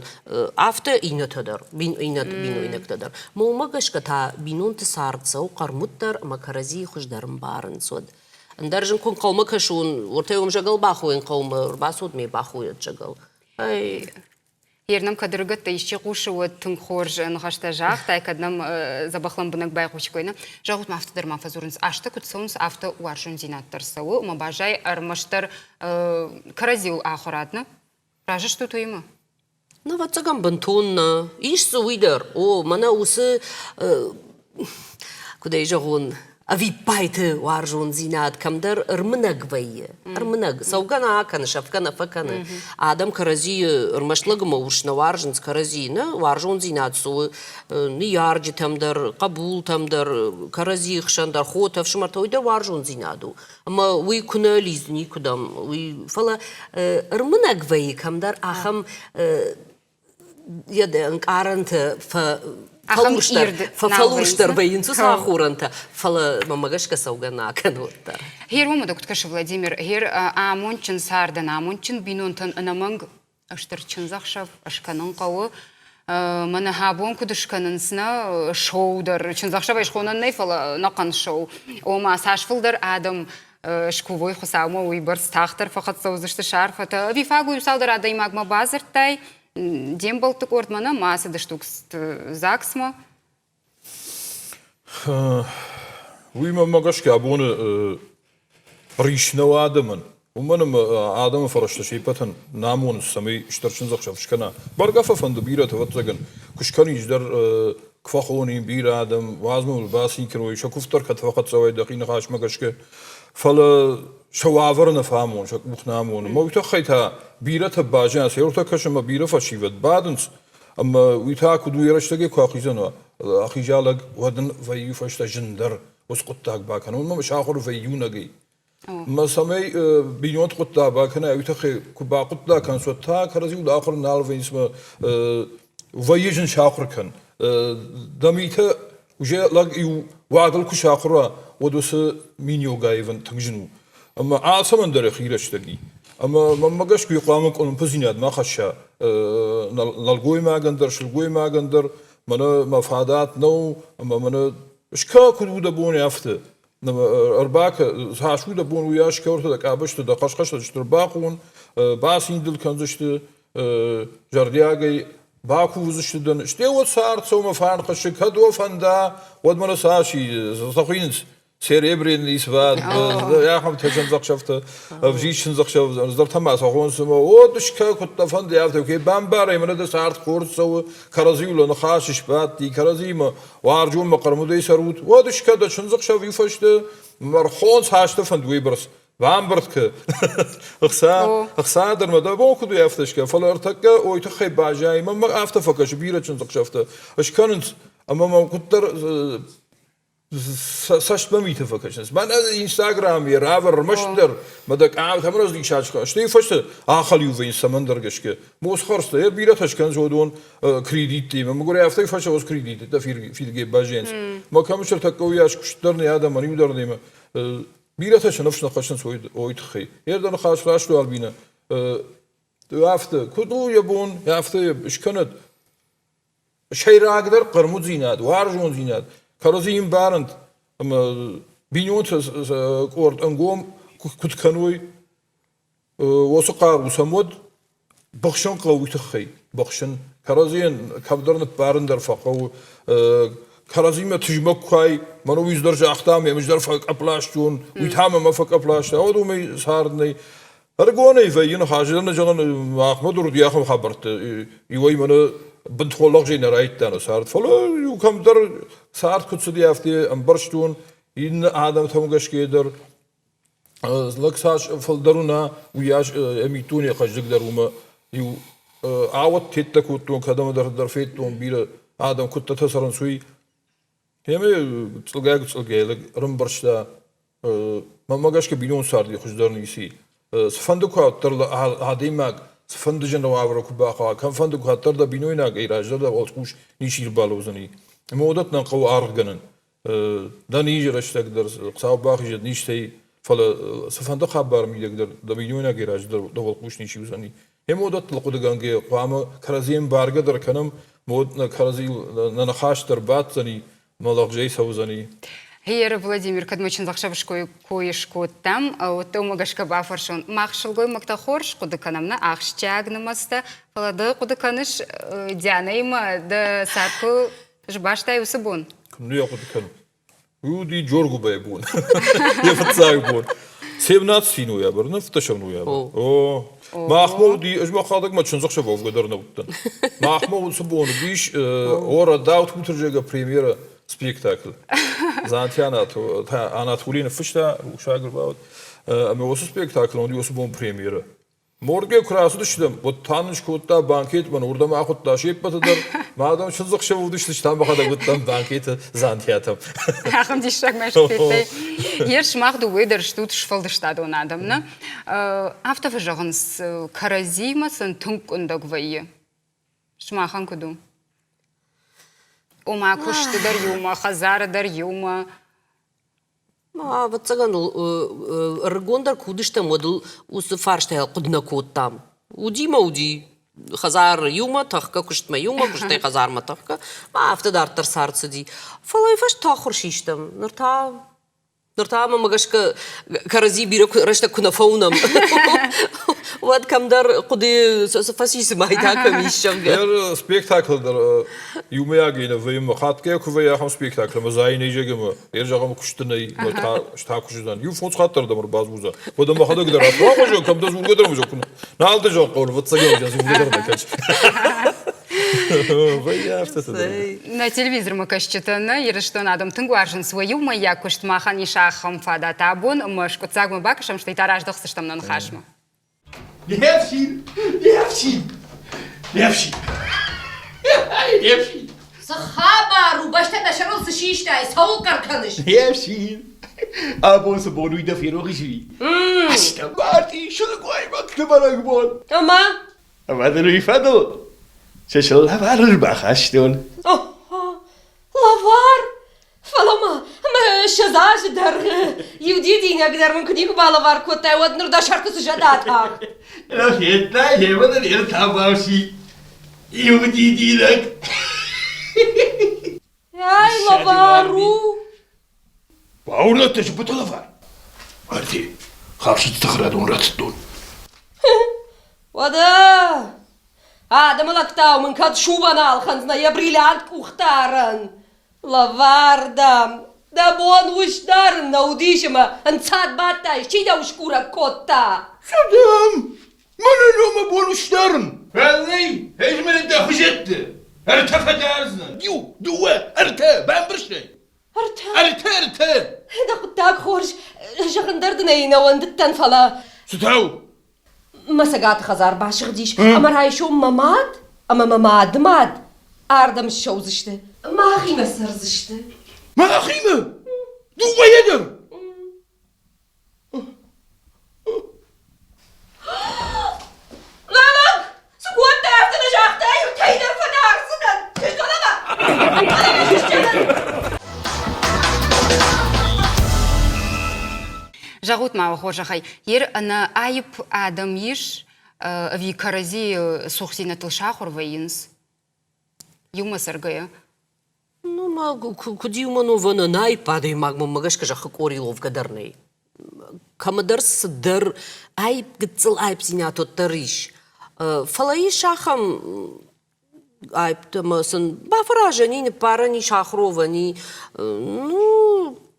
Афтӕ иннӕтӕ дӕр, иннӕ бинойнӕгтӕ дӕр. Мӕ уымӕ гӕсгӕ та бинонты цард цӕуы хъӕрмуддӕр ӕмӕ кӕрӕдзийы хуыздӕр ӕмбарынц уӕд. Ӕндӕр зын куы ӕнхъӕлмӕ кӕсон, уӕртӕ уым зӕгӕл бахойын хъӕумӕ, ӕрбацуд ме бахойӕд зӕгӕл. Ай, Йе нӕм кӕд ӕрыгӕттӕ исчи хъусы, уӕд тынг хорз ныхӕстӕ загътай, кӕд нӕм дзӕбӕх лӕмбынӕг байхъусиккой. Нӕ зӕгъут ма, афтӕ дӕр ма фӕдзурынц, азтӕ куыд цӕуынц, афтӕ уарзондзинад дӕр цӕуы, ӕмӕ баззайы ӕрмӕстдӕр кӕрӕдзиуыл ахуырад, нӕ? Разы стут уыимӕ? Ну, ӕвӕццӕгӕн, бынтон нӕ. Ис дзы уый дӕр. О, мӕнӕ уыцы куыд ӕй зӕгъон, ӕвиппайды уарзондзинад кӕмдӕр ӕрмынӕг вӕййы. Ӕрмынӕг. Цӕугӕ нӕ акӕны, сӕфгӕ нӕ фӕкӕны. Адӕм кӕрӕдзийы ӕрмӕст лӕг ӕмӕ ус нӕ уарзынц кӕрӕдзийы. Нӕ уарзондзинад цы у ныййарджытӕм дӕр, хъӕбултӕм дӕр, кӕрӕдзийы хсӕн дӕр, хотӕ, ӕфсымӕртӕ, уый дӕр уарзондзинад у. Ӕмӕ уый куы нӕ лидзы никуыдӕм, уый, фӕлӕ ӕрмынӕг вӕййы кӕмдӕр ахӕм йӕ ӕнкъарӕнтӕ фӕфӕлурсдӕр вӕййынц уыцы ахорӕнтӕ, фӕлӕ мӕмӕ гӕсгӕ цӕугӕ нӕ кӕны уӕддӕр. Гъер уымӕ куыд кӕсы Владимир, гъер амондджын цардӕн, амондджын бинонтӕн ӕнӕмӕнг стыр чындзӕхсӕв скӕнын хъӕуы. Мӕнӕ абон куыд скӕнынц нӕ шоу дӕр, чындзӕхсӕвӕй схонӕн нӕй, фӕлӕ ӕнӕхъӕн шоу. Ома, цас фылдӕр адӕм скувой Хуыцаумӕ, уыйбӕрц тагъддӕр фӕхӕццӕ уыдзысты сӕ арфӕтӕ. Ӕви фаг у цалдӕр адӕймагмӕ бадзырдтай, де мбӕлтты къордмӕ нӕ ма ацыдыстут ЗАГС-мӕ? Уый мӕнмӕ гӕсгӕ абоны рис нӕу адӕмӕн. Уымӕн ӕмӕ адӕмы фӕрӕзтӕ се ппӕтӕн нӕ амонынц, цӕмӕй стыр чындзӕхсӕв скӕна. Бӕргӕ фӕфӕнды бирӕты, ӕвӕццӕгӕн, куы скӕнис дӕр, куы фӕхонин бирӕ адӕм, уадз мыл бацин кӕной, сӕ куывд дӕр кӕд фӕхӕццӕ уай дӕхи ныхасмӕ гӕсгӕ. Фӕлӕ сӕ уавӕр нӕ фӕамоны, сӕ къух нӕ амоны. Мӕ уый тыххӕй та бирӕтӕ базиан, сӕ еутӕ кӕсын ӕмӕ бирӕ фӕсивӕд бадынц, ӕмӕ уый та куыд у йӕ рӕстӕгӕй куы ахизӕн уа, ахиза лӕг, уӕд ын вӕййы фӕстӕ зындӕр уыцы хъуыддаг бакӕнын. Уымӕн сахуыр вӕййы иунӕгӕй. Мӕ цӕмӕй бинонты хъуыддаг бакӕнай, уый тыххӕй куы бахъуыддаг кӕнынц, уӕд та кӕрӕдзиуыл ахуыр нал вӕййынц ӕмӕ вӕййы зын сахуыр кӕн. Дӕ митӕ уже лӕг иу уагыл куы сахуыр уа, уӕд уыцы миниуӕг аивын тынг зын у. Ӕмӕ алцӕмӕн дӕр йӕхи рӕстӕг и. Ӕмӕ мӕнмӕ гӕсгӕ уый хъуамӕ къуылымпыдзинад ма хӕсса нӕлгоймагӕн дӕр, сылгоймагӕн дӕр. Мӕнӕ мӕ фадат нӕу ӕмӕ мӕнӕ скӕ куыд у дӕ бон афтӕ. Ӕрбакӕ, цас у дӕ бон, уыйас кӕрты дӕ къабӕзты дӕ хъӕсхъӕстӕ ӕрбахъуын, бацин дыл кӕндзысты зӕрдиагӕй, бакувдзысты дын. Стӕй уӕд цард цӕумӕ фарн хӕссы, кӕд уӕ фӕнда, уӕд мӕнӕ цас и, цы хуыйнынц? Серебряный свадьба, ахӕмтӕ чындзӕхсӕвтӕ, ӕвзист чындзӕхсӕв, ӕндӕртӕ ма сӕ хонынц ӕмӕ о, дыскӕ, куыд дӕ фӕнды, афтӕ кӕй бамбарай, мӕнӕ дӕ цард хорз цӕуы, кӕрӕдзиуыл ныхас сбадти, кӕрӕдзимӕ уарзонмӕ хъӕрмудӕй цӕрут, уӕд скӕ дӕ чындзӕхсӕв иу фӕсте, мӕрхон цастӕ фӕнд уыйбӕрц бамбырд кӕ. Ӕхца, ӕхца дӕр мӕ дӕ бон куыд у афтӕ скӕ, фӕлӕ ӕртӕккӕ ой тыххӕй баззайы, мӕнмӕ афтӕ фӕкӕсы, бирӕ чындзӕхсӕвтӕ скӕнынц, ӕмӕ мӕм куыддӕр цӕстмӕ митӕ фӕкӕсынц. Мӕнӕ Инстаграм йӕ равӕр ӕрмӕстдӕр мӕ дӕ къамтӕм раздисаджы стӕй фӕстӕ ахӕлиу вӕййынц цӕмӕндӕр гӕсгӕ. Мос хӕрзтӕ йӕ бирӕтӕ скӕнынц уыдон кредиттимӕ. Мӕгуыр афтӕ фӕстӕ уыцы кредиттӕ фидгӕ баззайынц. Мӕ кӕм сӕртӕккӕ уыйас куыст дӕр нӕ адӕмӕн, иу дӕр немӕ. Бирӕтӕ сӕ ныфс нӕ хӕссынц уый тыххӕй. Йе дӕ ныхас раст у, Альбина. Афтӕ, куыд у йӕ бон, афтӕ скӕнӕд. Сӕйрагдӕр хъӕрмуддзинад, уарзондзинад, кӕрӕдзи ӕмбарынд ӕмӕ бинонты къорд ӕнгом куыд кӕной, уыцы хъару сӕм уӕд быхсын хъӕуы уый тыххӕй, быхсын. Кӕрӕдзийӕн кӕмдӕр ныббарын дӕр фӕхъӕуы. Кӕрӕдзимӕ тызмӕг куы уай, мӕнӕ уый дӕр загъта, ӕмӕ ӕз дӕр фӕкъӕпп ластон, уый та мӕ фӕкъӕпп ласта, уӕд уымӕй цард нӕй. Ӕрыгонӕй вӕййы ныхас, зӕгъын, зӕгъын, махмӕ дӕр уыди ахӕм хабӕрттӕ. Иуӕй мӕнӕ бынтон лӕгъзӕй нӕ райдта нӕ цард, фӕлӕ иу кӕмдӕр цард куыд цыди, афтӕ ӕмбӕрстон, иннӕ адӕмтӕм гӕсгӕ дӕр лӕг цас фылдӕр уына, уыйас йӕ миддуне хъӕздыгдӕр уымӕ. Иу ауӕд тедтӕ кодтон, кӕдӕмдӕр дӕр федтон бирӕ адӕм куыдтӕтӕ цӕрынц, уый. Ӕмӕ цъылгӕг-цъылгӕй лӕг ӕрӕмбӕрста, Мӕнмӕ гӕсгӕ бинон царди хуыздӕр ницы и. Цыфӕнды куы уӕддӕр адӕймаг цыфӕнды зын уавӕры куы бахауа, кӕмфӕнды куы уӕддӕр дӕ бинойнаг ӕй раздӕр дӕ уӕлхъус ничи ӕрбалӕудзӕни. Ӕмӕ уыдӕттӕн хъӕуы аргъгӕнын. Дӕ низы рӕстӕг дӕр Хуыцау бахизӕд низтӕй, фӕлӕ цыфӕнды хабар мидӕг дӕр дӕ бинойнагӕй раздӕр дӕ уӕлхъус ничи уыдзӕни. Ӕмӕ уыдӕттыл хъуыдыгӕнгӕ хъуамӕ кӕрӕдзийӕн баргӕ дӕр кӕнӕм, уӕд нӕ кӕрӕдзийыл нӕ ныхас дӕр баддзӕни, мӕ лӕгъзӕй цӕудзӕни. Гъер, Владимир, кӕд мӕ чындзӕхсӕв кой скодтам, уӕд дӕумӕ гӕсгӕ бафӕрсон. Мах сылгоймӕгтӕ хорз хъуыды кӕнӕм нӕ ахсджиаг нымӕцтӕ, фӕлӕ ды хъуыды кӕныс Дианӕимӕ дӕ цард куы сбастай уыцы бон? Куыннӕ йӕ хъуыды кӕнын. Уый уыди Джоргуыбайы бон. Йӕ фыццаг бон. 17 ноябрь, 15 ноябрь. О, махмӕ уыди, ӕз мӕхӕдӕг мӕ чындзӕхсӕв уӕвгӕ дӕр нӕ уыдтӕн. Махмӕ уыцы бон уыдис Ора Даут Мутырджега премьера спектакль. Занти Анатолий ныффыста, рухсаг ӕрбауд. Ӕмӕ уыцы спектакль уыди уыцы бон премьера. Моргӕй куы рацыдыстӕм, уӕд та нын скодта банкет, мӕн уырдӕм ахуыдта се ппӕты дӕр. Мӕ адӕм чындзӕхсӕв уыдысты, та мӕхӕдӕг уыдтӕн банкеты Дзантиатӕм. Ахӕм диссаг мӕ федтай. Ер сымах дыууӕ дӕр стут сфӕлдыстадон адӕм, нӕ? Афтӕ фӕзӕгъынц, кӕрӕдзимӕ сын тынг къуындӕг вӕййы. Сымахӕн куыд у? Ома куысты дӕр иумӕ, хӕдзары дӕр иумӕ. Ӕвӕццӕгӕн ыл ӕрыгондӕр куы уыдыстӕм, уӕд ыл уыцы фарстайыл хъуыды нӕ кодтам. Уыди мӕ уыди. Хӕдзары иумӕ тӕхгӕ, куыстмӕ иумӕ, куыстӕй хӕдзармӕ тӕхгӕ. Афтӕ дарддӕр цард цыди. Фӕлӕ уый фӕстӕ ахуыр систӕм. Ныр та ныр та мӕм гӕсгӕ кӕрӕдзи бирӕ рӕстӕг куы нӕ фӕуынӕм, уӕд кӕмдӕр хъуыды фӕци цыма та кӕм ис, зӕгъгӕ. Спектакль дӕр иумӕйагӕй нӕ вӕййы ӕмӕ хатгай куы вӕййы ахӕм спектакль ӕмӕ зайынӕй зӕгъы ӕмӕ йе зӕгъӕм куысты нӕй ӕмӕ та та куысдзӕн. Иу фондз хатт дӕр дӕм ӕрбадзурдзӕн. Уӕд ӕмӕ мӕхӕдӕг дӕр афтӕ ахуызон, кӕм дӕ дзургӕ дӕр ӕмӕ куы нал дӕ зӕгъ хъӕуы, ӕвӕццӕгӕн дзургӕ дӕр нӕ кӕныс. Вӕййы афтӕ Нӕ телевизормӕ кӕсджытӕ нӕ Ирыстон адӕм тынг уарзынц уӕ иумӕйаг куыст. Махӕн ис ахӕм фадат абон ӕмӕ скъуыддзагмӕ бакӕсӕм, стӕй та раздӕхдзыстӕм нӕ ныхасмӕ. Не фсин, не фсин, не фсин, не фсин. Цы хабар у, бӕстӕ дӕ сӕрыл цы систай, цӕуыл хъӕр кӕныс? Не фсин, абон цы бон уый дӕ ферох ис ӕви? Ӕстӕмарти сылгоймӕгты бӕрӕгбон. Ӕмӕ? Ӕмӕ дын уый фӕдыл чысыл лӕвар ӕрбахастон. Лӕвар? Фӕлӕ ма мӕ 20 азы дӕргъы иу дидинӕг дӕр мын куы никуы балӕвар кодтай, уӕд ныр дӕ сӕрты цы зӕд атахт? Федтай, йемӕ дын ӕртабауси иу дидинӕг. Ай, лӕвар у! Бауырнӕд дӕ, зыбыты лӕвар. Ӕрти, хӕфсыты цӕхӕрадон ратыдтон. Уӕдӕ адӕмы лӕгтау мын кӕд субӕ нал хӕндзынӕ йӕ бриллиант къухдарӕн. Лӕвар, дам, Дӕ бон ус дарын нӕ уыдис ӕмӕ ӕнцад бадтаис, чи дӕ ускурӕг кодта? Цӕдӕм! Мӕнӕн мӕ бон ус дарын. Фӕллӕй, ӕз мӕнӕ дӕ хуызӕтты ӕртӕ фӕдардзынӕн. Иу, дыууӕ, ӕртӕ, бамбӕрстай? Ӕртӕ? Ӕртӕ, ӕртӕ! Дӕ хъуыддаг хорз, зӕгъын дӕр дын ӕй нӕ уӕндыдтӕн, фӕлӕ... Цытӕ у? Мӕ цӕгаты хӕдзар басыгъдис, ӕмӕ райсом мӕ мад ӕмӕ мӕ мады мад ардӕм ссӕудзысты. Махимӕ цӕрдзысты. Махимӕ? Дыууӕйӕ дӕр? Лӕг! Цы кодтай, афтӕ нӕ загътай, кӕйдӕр фӕдардзынӕн. Чызгонама! Зӕгъут ма уӕ хорзӕхӕй, ер ӕнӕ аипп адӕм ис ӕви кӕрӕдзийы цухдзинӕдтыл сахуыр вӕййынц иумӕ цӕргӕйӕ? Ну, ма куыд иумӕ новӕн ӕнӕаипп адӕймаг мӕнмӕ гӕсгӕ зӕххы къорийыл уӕвгӕ дӕр нӕй. Кӕмӕдӕр цыдӕр аипп, гыццыл аипдзинад уӕддӕр ис. Фӕлӕ ис ахӕм аипптӕ ӕмӕ сын бафӕразӕн и, ныббарӕн ис, ахуыр и. Ну,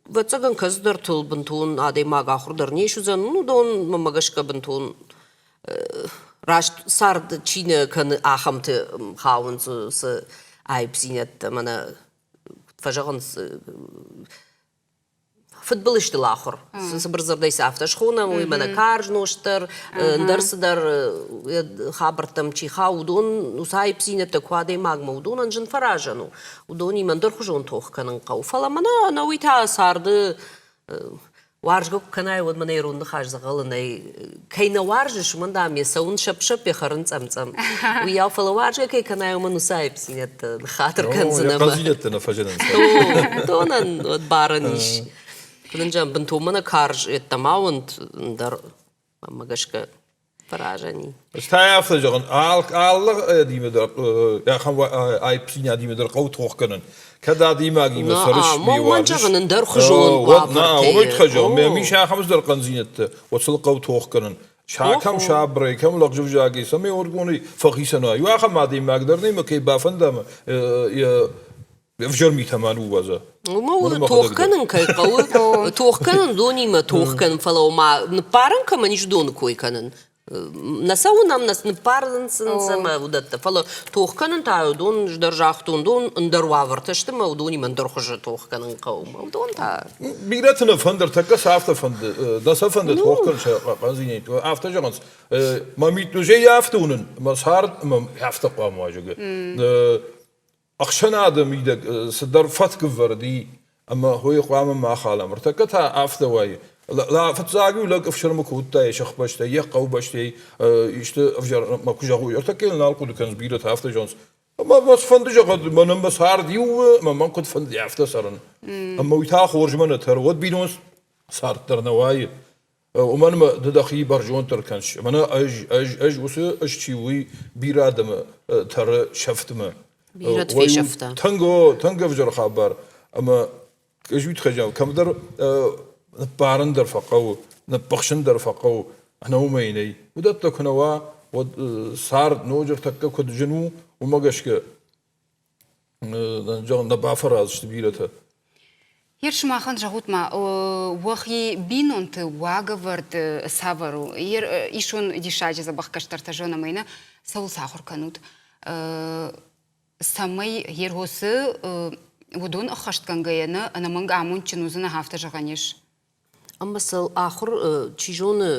ӕвӕццӕгӕн, кӕцыдӕртыл бынтон адӕймаг ахуыр дӕр не суыдзӕн. Ну, уыдон, мӕнмӕ гӕсгӕ, бынтон раст цард чи нӕ кӕны, ахӕмты хауынц цы аипдзинӕдтӕ, мӕнӕ куыд фӕзӕгъынц, фыдбылызтыл ахуыр. Цыбыр дзырдӕй сӕ афтӕ схонӕм, уый мӕнӕ карз нозт дӕр, ӕндӕр цыдӕр хабӕрттӕм чи хауы, уыдон уыцы аипдзинӕдтӕ куы адӕймагмӕ, уыдонӕн зын фӕразӕн у. Уыдонимӕ ӕндӕрхуызон тох кӕнын хъӕуы. Фӕлӕ мӕнӕ ӕнӕуый та царды Уарзгӕ куы кӕнай, уӕд мӕнӕ ирон ныхас дзӕгъӕлы нӕй. Кӕй нӕ уарзыс, уымӕн, дам, йӕ цӕуын сӕпп-сӕпп, йӕ хӕрын цъӕм-цъӕм. Уыйау, фӕлӕ уарзгӕ кӕй кӕнай, уымӕн уыцы аипдзинӕдтӕ ныххатыр кӕндзынӕ. Йӕ хъӕздзинӕдтӕ нӕ фӕзынынц. Уыдонӕн уӕд барӕн ис. Куыд бынтон мӕнӕ карз йеддӕмӕ уынд, ӕндӕр мӕнмӕ гӕсгӕ фӕразӕни. Стӕй афтӕ зӕгъын, алы адӕмы дӕр ахӕм аипдзинадимӕ дӕр хъӕуы тох кӕнын. Кӕд адӕймагимӕ цӕрыс, ме уарзыс, зӕгъын, ӕндӕрхуызон уавӕртӕ. Уымӕй тыххӕй зӕгъын, мӕм ис ахӕм цыдӕр хъӕндзинӕдтӕ, уӕд сыл хъӕуы тох кӕнын. Кӕм сабырӕй, кӕм лӕгъзӕвзагӕй, цӕмӕй органӕй фӕхицӕн уа. Иу ахӕм адӕймаг дӕр нӕй, мӕ кӕй бафӕнда йӕ ӕвзӕр митӕ ма ныууадза. Уымӕ тох кӕнын кӕй хъӕуы, тох кӕнын донимӕ тох кӕнын, фӕлӕ ома ныппарын кӕмӕн ис доны кой кӕнын. Нӕ сӕ уынӕм, нӕ ныппарынц ӕмӕ уыдӕттӕ. Фӕлӕ тох кӕнын та уыдон ӕз дӕр загътон, дон ӕндӕр уавӕртӕ сты ӕмӕ уыдонимӕ ӕндӕр хуызы тох кӕнын хъӕуы. Уыдон та... Бирӕты нӕ фӕнды, ӕртӕккӕ сӕ афтӕ фӕнды, нӕ сӕ фӕнды тох кӕнын сӕ хъӕндзинӕдты. Афтӕ зӕгъынц, мӕ миддузӕй афтӕ уынын, мӕ цард ӕмӕ афтӕ хъуамӕ уа, зӕгъгӕ. Ӕхсӕнады мидӕг цыдӕр фӕтк ӕвӕрд и, ӕмӕ уый хъуамӕ ма халӕм. Ӕртӕккӕ та афтӕ уайы. Фыццаг-иу лӕг ӕфсӕрмы кодта йӕ сыхбӕстӕй, йӕ хъӕубӕстӕй исты ӕвзӕр ма куы зӕгъой. Ӕртӕккӕ йыл нал хъуыды кӕнынц бирӕтӕ, афтӕ зӕгъынц. Ӕмӕ мӕ цыфӕнды зӕгъӕд, мӕнӕн мӕ цард иу у, ӕмӕ мӕн куыд фӕнды, афтӕ цӕрын. Ӕмӕ уый та хорзмӕ нӕ тӕры. Уӕд бинон цард дӕр нӕ уайы. Уымӕн ӕмӕ ды дӕхи бӕрзонддӕр кӕныс. Мӕнӕ ӕз, ӕз, ӕз уыцы ӕз чи у, уый бирӕ адӕмы тӕры сӕфтмӕ. Бирӕты фесӕфта. Тынг, тынг ӕвзӕр хабар. Ӕмӕ ӕз уый тыххӕй зӕгъын, кӕмдӕр ныппарын дӕр фӕхъӕуы, ныппыхсын дӕр фӕхъӕуы, ӕнӕ уымӕй нӕй. Уыдӕттӕ куы нӕ уа, уӕд цард ноджы ӕртӕккӕ куыд зын у, уымӕ гӕсгӕ зӕгъын, нӕ бафӕраздзысты бирӕтӕ. Ер сымахӕн зӕгъут-ма, уӕхи бинонты уагӕвӕрд цавӕр у? Ер исон диссаджы дзӕбӕх кӕстӕртӕ зонӕм ӕй нӕ, цӕуыл сахуыр кӕнут? Цӕмӕй ер уыцы уыдон ӕххӕстгӕнгӕйӕ нӕ ӕнӕмӕнг амондджын уыдзынӕ, афтӕ зӕгъӕн ис? Ӕмӕ сыл ахуыр, чи зоны,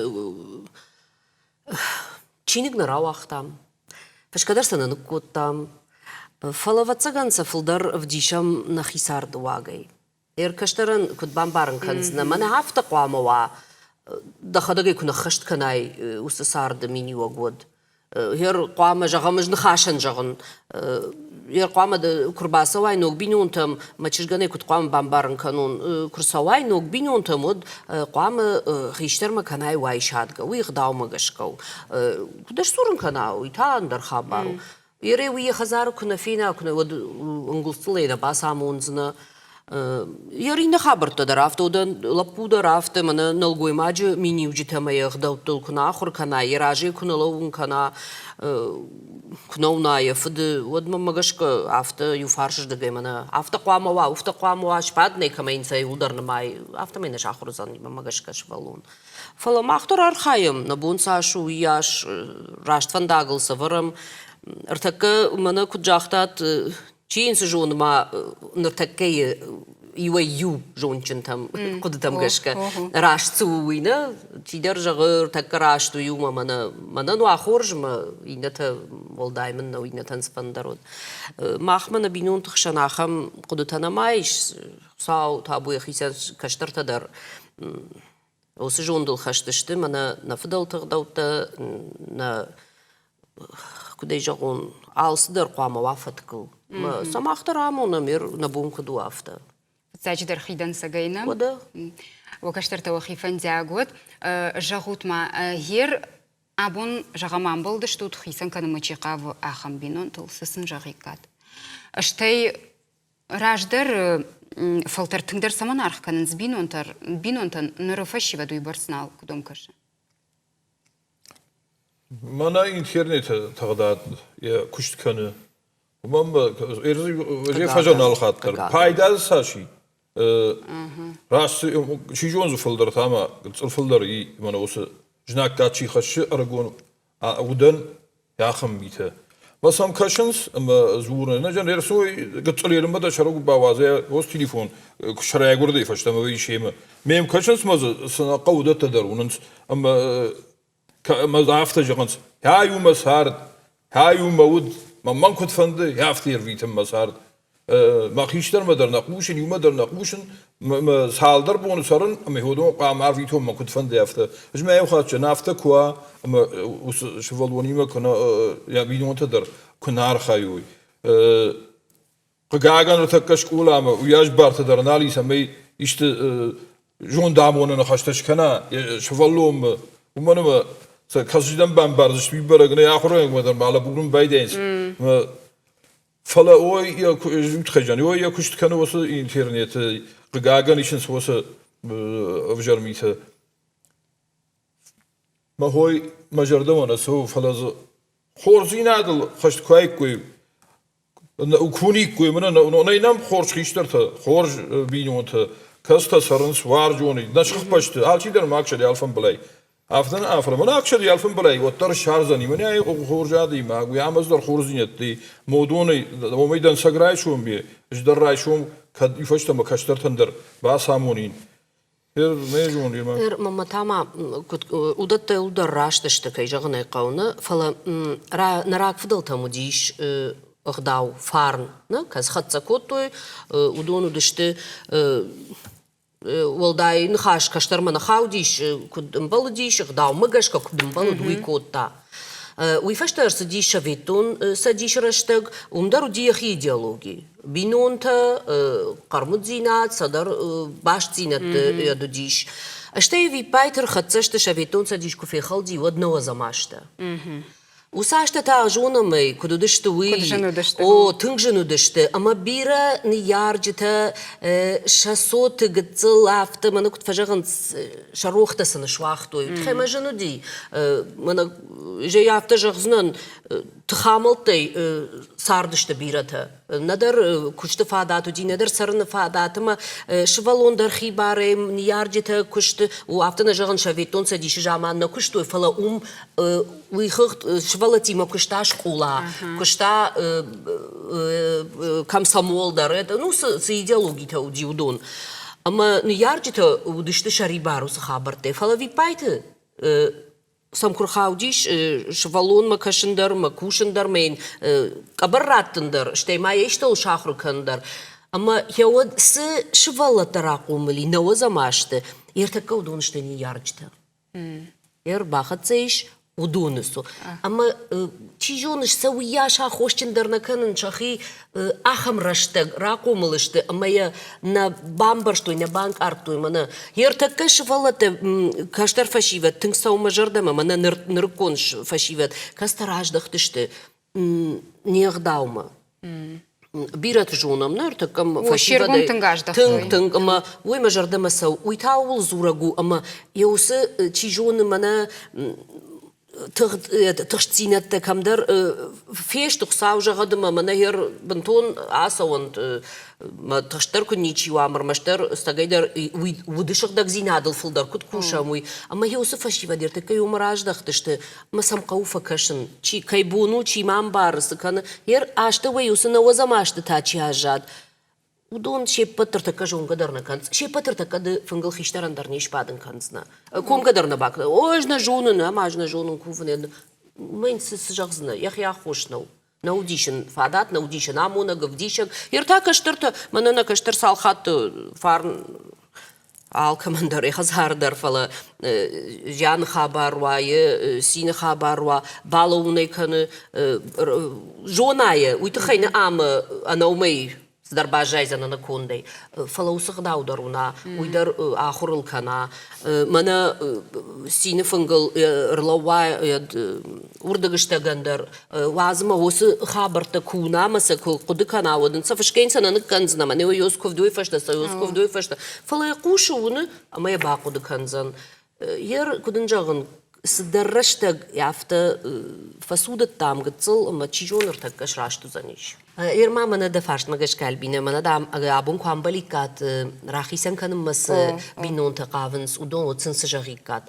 чиныг нӕ рауагътам, фысгӕ дӕр сӕ нӕ ныккодтам, фӕлӕ, ӕвӕццӕгӕн, сӕ фылдӕр ӕвдисӕм нӕхи царды уагӕй. Ӕркӕстӕрӕн куыд бамбарын кӕндзынӕ, мӕнӕ афтӕ хъуамӕ уа, дӕхӕдӕг ӕй куы ныххӕст кӕнай уыцы царды миниуӕг, уӕд. Гъер хъуамӕ зӕгъӕм, ӕз ныхасӕн зӕгъын. Гъер хъуамӕ куы рбацӕуай ног бинонтӕм, мӕ чызгӕн ӕй куыд хъуамӕ бамбарын кӕнон, куы рцӕуай ног бинонтӕм, уӕд хъуамӕ хистӕрмӕ кӕнай уайсадгӕ, уый ӕгъдаумӕ гӕсгӕ у. Куыд ӕсдзурын кӕна, уый та ӕндӕр хабар у. Ере уый йӕ хӕдзары куы нӕ фена, куы нӕ, уӕд ӕнгуылдзтыл ӕй нӕ бацамондзынӕ. Йӕ иннӕ хабӕрттӕ дӕр афтӕ уыдӕн, лӕппу дӕр афтӕ, мӕнӕ нӕлгоймаджы миниуджытӕ ӕмӕ йе гъдӕуттыл куы нӕ ахуыр кӕна, йӕ разӕй куы нӕ лӕууын кӕна, куы нӕ уына йӕ фыды, уӕд мӕнмӕ гӕсгӕ афтӕ иу фарсырдыгӕй мӕнӕ афтӕ хъуамӕ уа, уфтӕ хъуамӕ уа, сбадынӕй кӕмӕй йын сӕ иуылдӕр нымайы, афтӕмӕй нӕ сахуыр уыдзӕн, мӕнмӕ гӕсгӕ сывӕллон. Фӕлӕ мах дӕр архайӕм, нӕ бон цас у, уыйас раст фӕндагыл сӕвӕрӕм. Ӕртӕккӕ мӕнӕ куыд загътат, чи йын цы зоны ма ныртӕккӕйы иуӕй-иу зондджынтӕм хъуыдытӕм гӕсгӕ раст цы у, уый нӕ чидӕр зӕгъы, ӕртӕккӕ раст у иумӕ мӕнӕ мӕнӕн уа хорз мӕ иннӕтӕ уӕлдай мын нӕу, иннӕтӕн цыфӕндӕр уӕд. Махмӕ нӕ бинонты хсӕн ахӕм хъуыдытӕ нӕма ис, Хуыцау табу йӕхицӕн кӕстӕртӕ дӕр уыцы зондыл хӕст сты, мӕнӕ нӕ фыдӕлты ӕгъдӕуттӕ, нӕ куыд ӕй зӕгъон, алцыдӕр хъуамӕ уа фӕткыл. Сӕ мах дӕр амонӕм, нӕ бон куыд у, афтӕ. Фыццаджыдӕр хидӕнцӕгӕй нӕ. Уӕдӕ. Уӕ кӕстӕртӕ уӕхи фӕндиаг уӕд. Зӕгъут-ма, гъер абон, зӕгъӕм, амбӕлдыстут, хицӕн кӕнынмӕ чи хъавы, ахӕм бинонтыл, цы сын зӕгъиккат? Стӕй Раздӕр фӕлтӕр тынгдӕр цӕмӕн аргъ кӕнынц бинонтӕн, ныры фӕсивӕд уыйбӕрц нал куыд уӕм кӕсы? Мӕнӕ интернеты тыгъдад йӕ куыст кӕны. Уымӕн фӕзӕн алхатт дӕр. Пайда дзы цас и? Раст чи зоны дзы фылдӕр та ма гыццыл фылдӕр и мӕнӕ уыцы знаггад чи хӕссы ӕрыгон уыдӕн ахӕм митӕ. Мӕ сӕм кӕсынц ӕмӕ дзурынц, нӕ зӕн ӕрцой гыццыл ерынмӕ дӕ сӕры бауадзӕ уыцы телефон куы срайгуырдӕй фӕстӕмӕ вӕййы семӕ. Мем кӕсынц мӕ дзы цы нӕ хъӕуы уыдӕттӕ дӕр уынынц ӕмӕ ӕмӕ афтӕ зӕгъынц, ай у мӕ цард, ай у мӕ уд, мӕн куыд фӕнды, афтӕ ӕрвитын мӕ цард. Мӕ хистӕрмӕ дӕр нӕ хъусын, иумӕ дӕр нӕ хъусын, цалдӕр боны цӕрын ӕмӕ уыдон хъуамӕ арвитон мӕ куыд фӕнды, афтӕ. Ӕз мӕ иу хатт зӕгъын, афтӕ куы уа, ӕмӕ уыцы сывӕллонимӕ куы нӕ, йӕ бинонтӕ дӕр куы нӕ архайой. Хъыгагӕн, ныртӕккӕ скъоламӕ уыйас бартӕ дӕр нал и, цӕмӕй исты зондамонӕн ныхӕстӕ скӕна сывӕллонмӕ, уымӕн ӕмӕ сӕ кӕцыдӕм бамбардзысты, уый бӕрӕг нӕй, ахуыргӕнӕгмӕ дӕр ма лӕбурын байдайынц. Фӕлӕ ой, йӕ ой, йӕ куыст кӕны уыцы интернеты, хъыгагӕн исынц уыцы ӕвзӕр митӕ. Мӕ хой мӕ зӕрдӕмӕ нӕ цӕуы, фӕлӕ дзы хорздзинадыл хӕст куы аиккой, куы уыниккой, мӕнӕ нӕй нӕм хорз хистӕртӕ, хорз бинонтӕ, кӕцытӕ цӕрынц уарзонӕй, нӕ сыхбӕсты, алчидӕр ма аксӕд алфӕмбылай. Афтӕ нӕ афӕлӕ мӕн ӕхсӕв алфӕмбылай уӕддӕр ссардзӕни, мӕнӕ хорз адӕймаг, уый ӕмӕ дӕр хорздзинӕдтӕй модонӕй, уомӕй дӕнцӕг райсом ме, ӕз дӕр райсом кӕд фӕстӕмӕ кӕстӕртӕн дӕр бацамонин. Мамӕ та ма куыд уыдӕттӕ иуылдӕр раст сты, кӕй зӕгъын ӕй хъӕуы, нӕ, фӕлӕ нӕ рагфыдӕлтӕм уыдис ӕгъдау, фарн, нӕ, кӕд хӕццӕ кодтой, уыдон уыдысты уӕлдай ныхас кӕстӕрмӕ нӕ хаудис, куыд ӕмбӕлыдис, ӕгъдаумӕ гӕсгӕ куыд ӕмбӕлыд, уый кодта. Уый фӕстӕ ӕрцыдис Советон Цӕдисы рӕстӕг, уым дӕр уыди йӕхи идеологи. Бинонтӕ, хъӕрмуддзинад, цӕдӕр бастдзинӕдты уыдис. Стӕй ӕвиппайды ӕрхӕццӕ сты, Советон Цӕдис куы фехӕлди, уӕд нӕуӕдзӕм азтӕ. Уыцы азтӕ та зонӕм ӕй, куыд уыдысты, уый. Куыд зын уыдысты. О, тынг зын уыдысты. Ӕмӕ бирӕ ныййарджытӕ сӕ цоты гыццыл афтӕ, мӕнӕ куыд фӕзӕгъынц, сӕ рохтӕ сын суагътой. Тыхӕй мӕ зын уыди. Мӕнӕ зӕй афтӕ зӕгъдзынӕн, тыхамӕлттӕй цардысты бирӕтӕ. Нӕдӕр куысты фадат уыди, нӕдӕр цӕрыны фадат ӕмӕ сывӕллон дӕр хибарӕй, ныййарджытӕ куысты, афтӕ нӕ зӕгъын, Советон Цӕдисы заман нӕ куыстой, фӕлӕ уым уый хыгъд сывӕллӕттимӕ куыста скъола, куыста комсомол дӕр, ну цы идеологитӕ уыди, уыдон. Ӕмӕ ныййарджытӕ уыдысты сӕрибар уыцы хабӕрттӕй, фӕлӕ виппайты сӕм куы рхаудис сывӕллонмӕ кӕсын дӕр, мӕ кусын дӕр, мӕ йын къӕбӕр раттын дӕр, стӕй ма йӕ истӕуыл сахуыр кӕнын дӕр. Ӕмӕ йӕ уӕд цы сывӕллӕттӕ рахъомыл и, нӕуӕдзӕм азты, ӕртӕккӕ уыдон сты ныййарджытӕ. Ӕрбахӕццӕ ис уыдоны цур. Ӕмӕ чи зоны, сӕ уыйас аххосджын дӕр нӕ кӕнын, сӕхи ахӕм рӕстӕг рахъомыл сты ӕмӕ йӕ нӕ бамбӕрстой, нӕ банкъардтой мӕнӕ. Ӕртӕккӕ сывӕллӕттӕ, кӕстӕр фӕсивӕд тынг цӕуы мӕ зӕрдӕмӕ, мӕнӕ нырыккон фӕсивӕд, кӕцытӕ раздӕхтысты не гъдаумӕ. Бирӕты зонӕм, нӕ ӕртӕккӕ фӕсивӕдӕй тынг тынг ӕмӕ уый мӕ зӕрдӕмӕ цӕуы. Уый та ууыл дзурӕг у, ӕмӕ йӕ уыцы чи зоны мӕнӕ тыхстдзинӕдтӕ кӕмдӕр фесты, Хуыцау зӕгъӕд ӕмӕ мӕнӕ йӕ бынтон ацӕуӕнт, мӕ тыхстдӕр куыд ничи уа, ӕрмӕстдӕр ӕцӕгӕйдӕр уый уды сыгъдӕгдзинадыл фылдӕр куыд кусӕм, уый. Ӕмӕ йӕ уыцы фӕсивӕд ӕртӕккӕ уымӕ раздӕхтысты, ӕмӕ сӕм хъӕуы фӕкӕсын. Чи, кӕй бон у, чи ма ӕмбары, цы кӕны. Йе астӕуӕй уыцы нӕуӕдзӕм азты та чи аззад, уыдон се ппӕт ӕртӕккӕ зонгӕ дӕр нӕ кӕнынц. Се ппӕт ӕртӕккӕ ды фынгыл хистӕрӕн дӕр не сбадын кӕндзынӕ. Комгӕ дӕр нӕ бакӕн. О, ӕз нӕ зонын, ӕмӕ ӕз нӕ зонын кувын. Мӕн цы, цы зӕгъдзынӕ? Йӕхи аххос нӕу. Нӕ уыдис ын фадат, нӕ уыдис ын амонӕг, ӕвдисӕг. Йе ртӕ кӕстӕртӕ, мӕнӕ нӕ кӕстӕр цал хатты фарн алкӕмӕн дӕр йӕ хӕдзары дӕр, фӕлӕ зианы хабар уа, йе цины хабар уа, балӕууын ӕй кӕны, зона йӕ, уый тыххӕй нӕ ӕмӕ ӕнӕуымӕй цыдӕр баззайдзӕн ӕнӕкондӕй. Фӕлӕ уыцы гъдау дӕр уына, уый дӕр ахуырыл кӕна. Мӕнӕ цины фынгыл ӕрлӕууа уырдыгыстӕгӕн дӕр уадз ӕмӕ уыцы хабӕрттӕ куы уына ӕмӕ сӕ куы хъуыды кӕна, уӕд ын сӕ фысгӕ йын сӕ нӕ ныккӕндзӕн ӕмӕ не ёз куывд уый фӕстӕ, сӕ ёз куывд уый фӕстӕ. Фӕлӕ йӕ хъусы уыны ӕмӕ йӕ бахъуыды кӕндзӕн. Ер, куыд ын зӕгъын, цыдӕр рӕстӕг афтӕ фӕцудыдтам гыццыл ӕмӕ чи зоны ӕртӕккӕ сраст уыдзӕнис. Ер ма мӕнӕ дӕ фарстмӕ гӕсгӕ, Альбинӕ, мӕнӕ дам абон куы амбӕликкат, рахицӕн кӕнынмӕ цы бинонтӕ хъавынц, уыдон уӕд сын цы зӕгъиккат?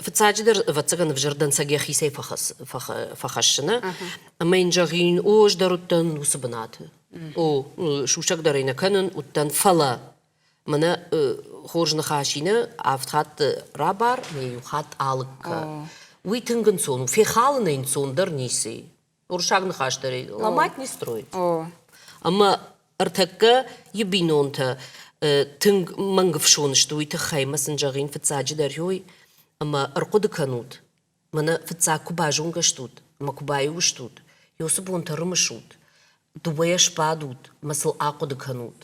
Фыццаджыдӕр, ӕвӕццӕгӕн, ӕвзӕр дӕнцӕг йӕхицӕй фӕхӕссыны. Ӕмӕ йын зӕгъин, о, ӕз дӕр уыдтӕн уыцы бынаты. О, сусӕг дӕр ӕй нӕ кӕнын, уыдтӕн, фӕлӕ мӕнӕ хорз ныхасинӕ авд хатты рабар, ме иу хатт алыг кӕ. Уый тынг ӕнцон у, фехалын ӕнцондӕр ницы и. Уырыссаг ныхас дӕр ломать не строить. Ӕмӕ ӕртӕккӕ йы бинонтӕ тынг мӕнгфсон сты уый тыххӕй ӕмӕ сын зӕгъин фыццаджыдӕр ёй, ӕмӕ ӕрхъуыды кӕнут, мӕнӕ фыццаг куы базонгӕ стут ӕмӕ куы баиу стут, ёцы бонтӕ рымысут, дыууӕйӕ сбадут ӕмӕ сыл ахъуыды кӕнут.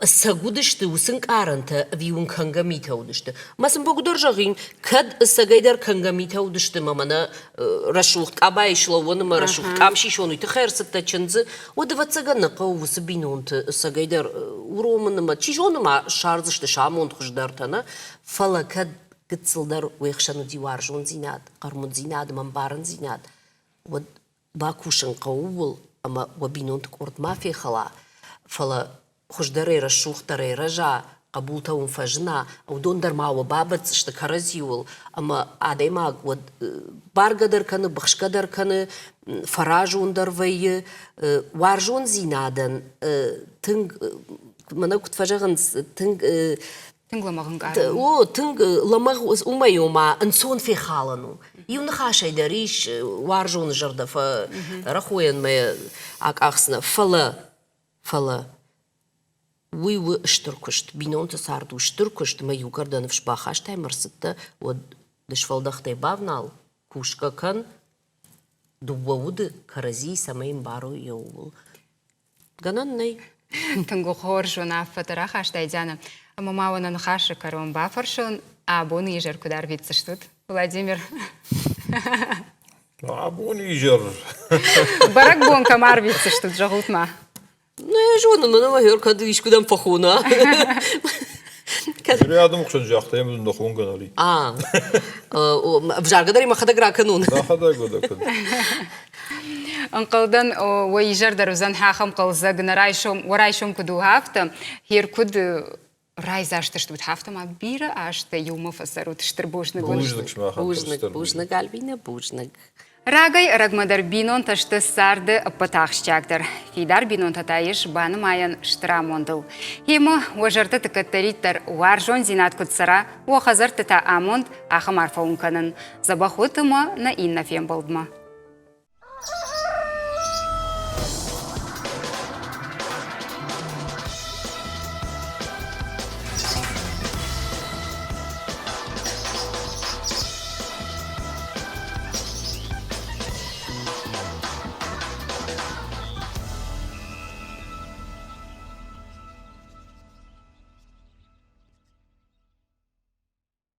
Ӕцӕг уыдысты уыцы ӕнкъарӕнтӕ ӕви уын кӕнгӕ митӕ уыдысты? Мӕ сын бӕгуыдӕр зӕгъин, кӕд ӕцӕгӕйдӕр кӕнгӕ митӕ уыдысты мӕ мӕнӕ рӕсугъд къабайы слӕууӕн ӕмӕ рӕсугъд къам сисон, уый тыххӕй ӕрцыдтӕ чындзы, уӕд ӕвӕццӕгӕн нӕ хъӕуы уыцы бинонты ӕцӕгӕйдӕр уромын ӕмӕ чи зоны ма ссардзысты сӕ амонд хуыздӕртӕ, нӕ? Фӕлӕ кӕд гыццылдӕр уе хсӕн уыди уарзондзинад, хъӕрмуддзинад ӕмӕ ӕмбарындзинад, уӕд бакусын хъӕуы ууыл, ӕмӕ уӕ бинонты къорд ма фехӕла, фӕлӕ хуыздӕрӕй, рӕсугъддӕрӕй рӕза, хъӕбултӕ уын фӕзына, уыдон дӕр ма уӕ бабӕтдзысты кӕрӕдзиуыл, ӕмӕ адӕймаг уӕд баргӕ дӕр кӕны, быхсгӕ дӕр кӕны, фӕразондӕр вӕййы. Уарзондзинадӕн тынг, мӕнӕ куыд фӕзӕгъынц, тынг Тынг лӕмӕгъ ӕнкъарӕн. О, тынг лӕмӕгъ уымӕй ома ӕнцон фехалӕн у. Иу ныхасӕй дӕр ис уарзоны зӕрдӕ фӕрӕхойӕнмӕ акъахдзынӕ, фӕлӕ, фӕлӕ уый у стыр куыст. Бинонты цард у стыр куыст, ӕмӕ иугӕр дӕ ныфс бахастай ӕмӕ ӕрцыдтӕ, уӕд ды сфӕлдӕхтӕй бавнал, кусгӕ кӕн, дыууӕ уды кӕрӕдзийы цӕмӕй ӕмбарой, ууыл. Гӕнӕн нӕй. Тынг хорз уынаффӕтӕ рахастай, Диана. Ӕмӕ ма уӕ нӕ ныхасы кӕрон бафӕрсон, абоны изӕр куыд арвитдзыстут, Владимир? Абоны изӕр. Бӕрӕгбон кӕм арвитдзыстут, зӕгъут-ма? Ну, я зонын, мӕнӕ мӕ кӕд искуыдӕм фӕхона. Бирӕ адӕмы хсӕн загъта, ӕмӕ дын хонгӕ нал и. А, ӕвзаргӕ дӕр мӕхӕдӕг ракӕнон. Мӕхӕдӕг уӕдӕ куыд. Ӕнхъӕлдӕн, уӕ изӕр дӕр уыдзӕн ахӕм хъӕлдзӕг, нӕ райсом, уӕ райсом куыд у, афтӕ. Хер куыд райдзаст стут, афтӕ ма бирӕ азтӕ иумӕ фӕцӕрут. Стыр бузныг. Бузныг сымахӕн. Бузныг, бузныг, Альбинӕ, бузныг. Рагӕй ӕрӕгмӕ дӕр бинонтӕ сты царды ӕппӕт ахсджиагдӕр. Фидар бинонтӕ та ис банымайӕн стыр амондыл. Гъемӕ, уӕ зӕрдӕты кӕддӕриддӕр уарзондзинад куыд цӕра, уӕ хӕдзӕртты та амонд, ахӕм арфӕ уын кӕнын. Дзӕбӕх ут ӕмӕ нӕ иннӕ фембӕлдмӕ.